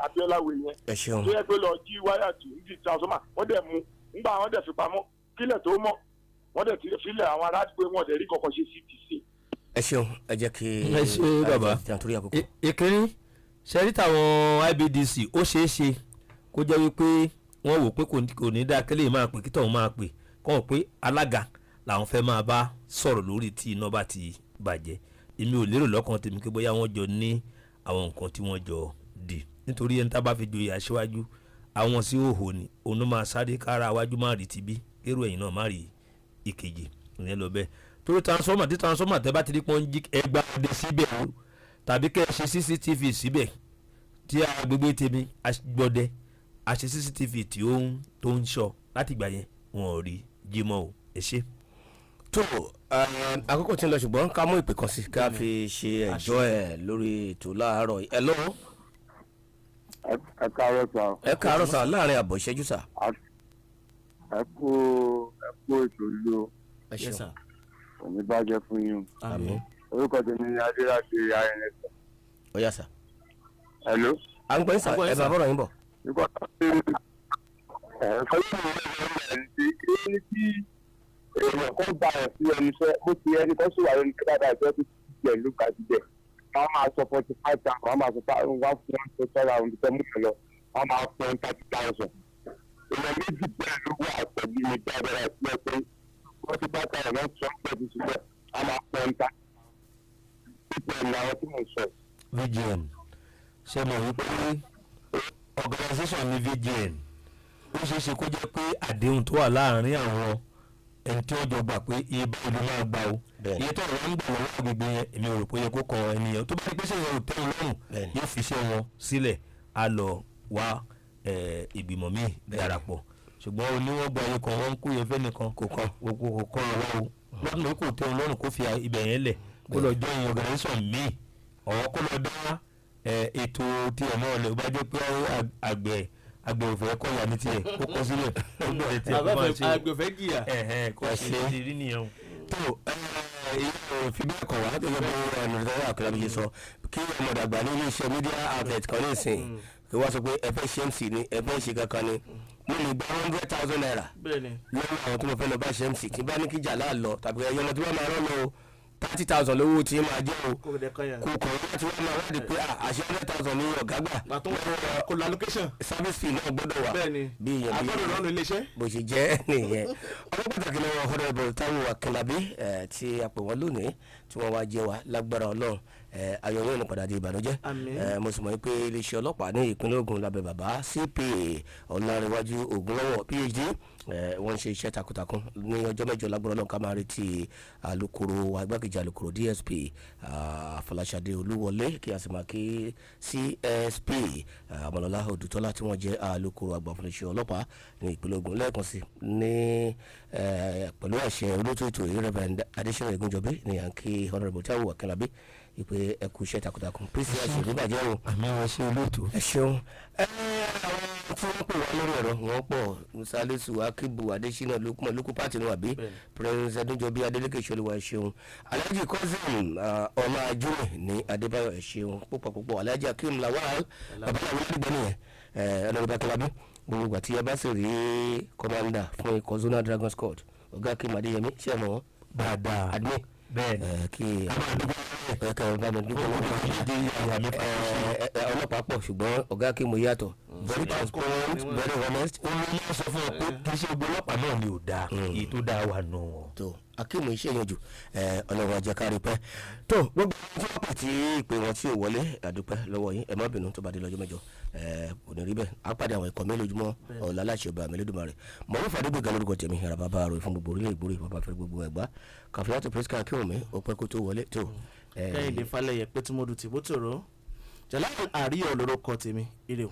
Abiola Way yẹn, Ẹ ṣeun. tó yẹ pé lọ jí wáyà tù nídìí transformer, wọ́n dẹ̀ mú nígbà wọ́n dẹ̀ fi pamọ́, kílẹ̀ tó mọ́ wọ́n dẹ̀ ti filẹ̀, àwọn aládùúgbò wọn dẹ̀ rí kọ̀ọ̀kan ṣe sí ti sí. Ẹ ṣeun, ẹ jẹ́ kí Ẹ ṣe, bàbá. Ẹ torí àkókò. Ìkíní, ṣẹ́rí táwọn IBDC, ó ṣeé ṣe kó jẹ́ wípé wọ́n wò pé kò ní dáa kí lè máa pè kí tọ̀hún máa pè kọ́ ọ̀ pé alága làwọn fẹ́ máa bá sọ̀rọ̀ lórí tí iná bá ti bàjẹ́. Èmi ò lérò lọ́kàn tèmi pé bóyá wọ́n jọ ní àwọn nǹkan tí wọ́n jọ dì, nítorí ẹni tá bá fi joyè aṣíwájú àwọn sí òhò ni òun ló máa sáré kára wájú má rí tibí, kérò ẹ̀yìn náà má rí ìkejì. Ìyẹn lọ bẹ́ẹ̀. Torí transformer, tí transformer tẹ́ bá ti rí pọ́n jí, ẹgbàá dé síbẹ̀ o, tàbí kẹ́ ẹ ṣe CCTV síbẹ̀. Tí agbègbè tèmi gbọ́dẹ, a ṣe CCTV tí ó ń tó ń sọ láti ìgbà yẹn, wọn ò rí jímọ̀ o. Ẹ ṣe. Tó àkókò tí ń lọ, ṣùgbọ́n ká mú ìpè kan sí ká fi ṣe ẹjọ́ ẹ̀ lórí ètò láàárọ̀ yìí. Ẹ lọ́wọ́. Ẹ káàárọ̀, sir. Ẹ káàárọ̀, sir. Láàrin àbọ̀ ìṣẹ́jú, sir. Ẹ kú ètò ìlú. Ẹ Yes, ṣeun. sir. Òní bàjẹ́ fún yín. Àmín. Orúkọ tèmi ni Adéláṣe Arìnrìn. Ó yá, sir. Hello. À ń gbọ́ yín, sir. À ń gbọ́ yín, Ẹ bá sir. bọ́rọ̀ yín bọ̀. Nípa tí ẹ̀ tí èèyàn kan gba ẹ̀ sí ẹnu iṣẹ́, bó ti ẹni kan sì wà lórí iṣẹ́ dáadáa, ìṣẹ́ tó ti jẹ̀ ló gbà síbẹ̀, wọ́n máa sọ 45,000, wọ́n máa sọ wọ́n fún wọn tó sọ́ra ohun tó mú yẹn lọ, wọ́n máa fún wọn 30,000. Èèyàn méjì bẹ́ẹ̀ ló wà pẹ̀lú mi dáadáa sílẹ̀ pé 45,000 náà sọ pé ti síbẹ̀, wọ́n máa fún wọn 30,000 ní àwọn tí mò ń sọ. VGN, ṣe mọ̀ wípé organisation ní VGN, ó ṣeé ṣe kó jẹ́ pé àdéhùn tó wà láàárín àwọn ẹni tí wọ́n jọ gbà pé iye báyìí ló máa gbà o. Iye tó àwọn ń gbà lọ́wọ́ agbègbè yẹn, èmi ò rò pé ó yẹ kó kọ ẹnìyẹn. Tó bá rí pé ṣé yẹn ò tẹ́ wọn lọ́rùn, yóò fi iṣẹ́ wọn sílẹ̀, á lọ wá ìgbìmọ̀ míì darapọ̀. Ṣùgbọ́n oníwọ̀n gba iye kan, wọ́n ń kó yẹn fẹ́nìkan, kò kàn, kò kọ́ ọ wá o. Lọ́dún tó kò tẹ́ wọn lọ́rùn, kó fi ibẹ̀ yẹn lẹ̀, kó lọ join organisation míì, ọ̀wọ́ kó lọ dá ètò tiẹ̀ náà lẹ̀. Ó bá jẹ́ pé àgbẹ̀ òfẹ́ kọ́ ìyá ní tiẹ̀, kó kọ́ sílẹ̀, ó bẹ̀rẹ̀ tiẹ̀, kó máa ṣe. Àgbẹ̀fẹ́ jìyà. Ẹ̀hẹ́n, kó Ẹ ṣe ṣé. ti rí nìyẹn o. Tó ìyá ò fi bẹ́ẹ̀ kọ̀ wá gẹ́gẹ́ bí ẹnìtọ́wọ́ àkàrà bí ṣe sọ, kí ọmọ dàgbà ní iléeṣẹ́ media outlet kan ní ìsìn, kí wọ́n sọ pé ẹ fẹ́ ṣe MC ni, ẹ fẹ́ ṣe kankan ni, mo lè gba ₦100,000 lọ́wọ́ àwọn tí mo fẹ́ lọ bá ṣe MC. Tí bá ní kí jàlá lọ tàbí ẹyọ ọmọ tí wọ́n máa rán lọ o, 30,000 lówó tí máa jẹ́ o. Kò dẹ̀ kan yẹn. Kò kàn wọ́n tí wọ́n máa wádìí pé àṣẹ 100,000 ní ọ̀gá gbà. Gbà tó kò lọ allocation. Service fee náà gbọ́dọ̀ wà. Bẹ́ẹ̀ni. Bí ìyẹn bí Agbọ́dọ̀ rọ́ọ̀nù iléeṣẹ́. Bó ṣe jẹ́ nìyẹn. Ọlọ́ pàtàkì lọ́wọ́ Honourable Táíwò Akínlábí tí a pè wọ́n lónìí, tí wọ́n wá jẹ́ wa. Lágbára Ọlọ́run, ayọ̀ yóò ní padà di ìbànújẹ́. Àmín. Mo sì mọ̀ pé iléeṣẹ́ ọlọ́pàá ní ìpínlẹ̀ Ògùn lábẹ́ bàbá CP Ọ̀làrẹ̀wájú Ògúnlọ́wọ̀ PhD, wọ́n ń ṣe iṣẹ́ takuntakun. Ní ọjọ́ mẹ́jọ, lágbára Ọlọ́run, ká máa retí alukoro wa, igbákejì alukoro DSP Fọláṣadé Olúwọlé, kí a sì máa kí CSP Ọmọlọ́lá Odùtọ́lá tí wọ́n jẹ́ alukoro àgbà fún iléeṣẹ́ ọlọ́pàá ní ìpínlẹ̀ Ògùn. Lẹ́ẹ̀kan sí ní pẹ̀lú àṣẹ olóòtú ètò yìí, Reverend Adéṣínà Ẹ̀gúnjọbí, ní à ń kí Honourable Táíwò Akínlábí. Ìpè ẹ kú iṣẹ́ takuntakun, PCRC níbàjẹ́ o. Àmì wọn ṣe, olóòtú. Ẹ ṣeun. Ẹ àwọn tí wọ́n pè wá lórí ọ̀rọ̀ wọn pọ̀: Musalisu Akibu, Adesina, Lukman Luku pati nu àbí Prince Adéjọbí, Adeleke Ìṣọlùwà, ẹ ṣeun. Alhaji Cousin ọmọ Ajúmẹ ní Adébáyọ̀, ẹ ṣeun púpọ̀ púpọ̀. Alhaji Akeem Lawal, babaláwo ládùúgbò nìyẹn, ọlọ́run Akínlábí. Gbogbo ìgbà tí ẹ bá sì rí commander fún ikọ̀ Zonal Dragon Squad, ọ̀gá Akeem Adéyẹmí, ṣé ẹ mọ̀ wọ́n? Dáadáa. Admin. Bẹ́ẹ̀. Kí ẹ kẹ́ ẹ bá mi dúpẹ́ lọ́wọ́ ọlọ́pàá pọ̀, ṣùgbọ́n ọ̀gá Akeem yàtọ̀, very transparent, very honest. Ó ní wọ́n sọ fún ọ pé kì í ṣe gbogbo ọlọ́pàá náà ni ò dáa, èyí tó dáa wà nù wọn. Tó Akeem iṣẹ́ yẹn jù, ọlọ́run ajẹ́kárí pẹ́ tó gbogbo àwọn tí wọ́n pè tí ìpè wọn tí ò wọlé, àdúpẹ́ lọ́wọ́ yín. Ẹ má bínú, tó bá dé lọ́jọ́ 8, kò ní rí bẹ́ẹ̀. Á pàdé àwọn ikọ̀ mélòó jùmọ̀ ọ̀la láṣẹ ọba àmẹ́lẹ́dùmarè. Mọ̀rún fàdébìgà lórúkọ tèmi, yàrá bàbá rẹ̀ fún gbogbo orílẹ̀ ìgbórè, bàbá fẹ́ gbogbo Ẹ̀gbá. Kàfíńtà Priska Akínwùmí, ó pẹ́ kó tó wọlé tó. Kẹ́hìndé Falẹyẹ pé tí mo dùn tìbó tòró, Jalal Àríyọ̀ lórúkọ tèmi. Ire o.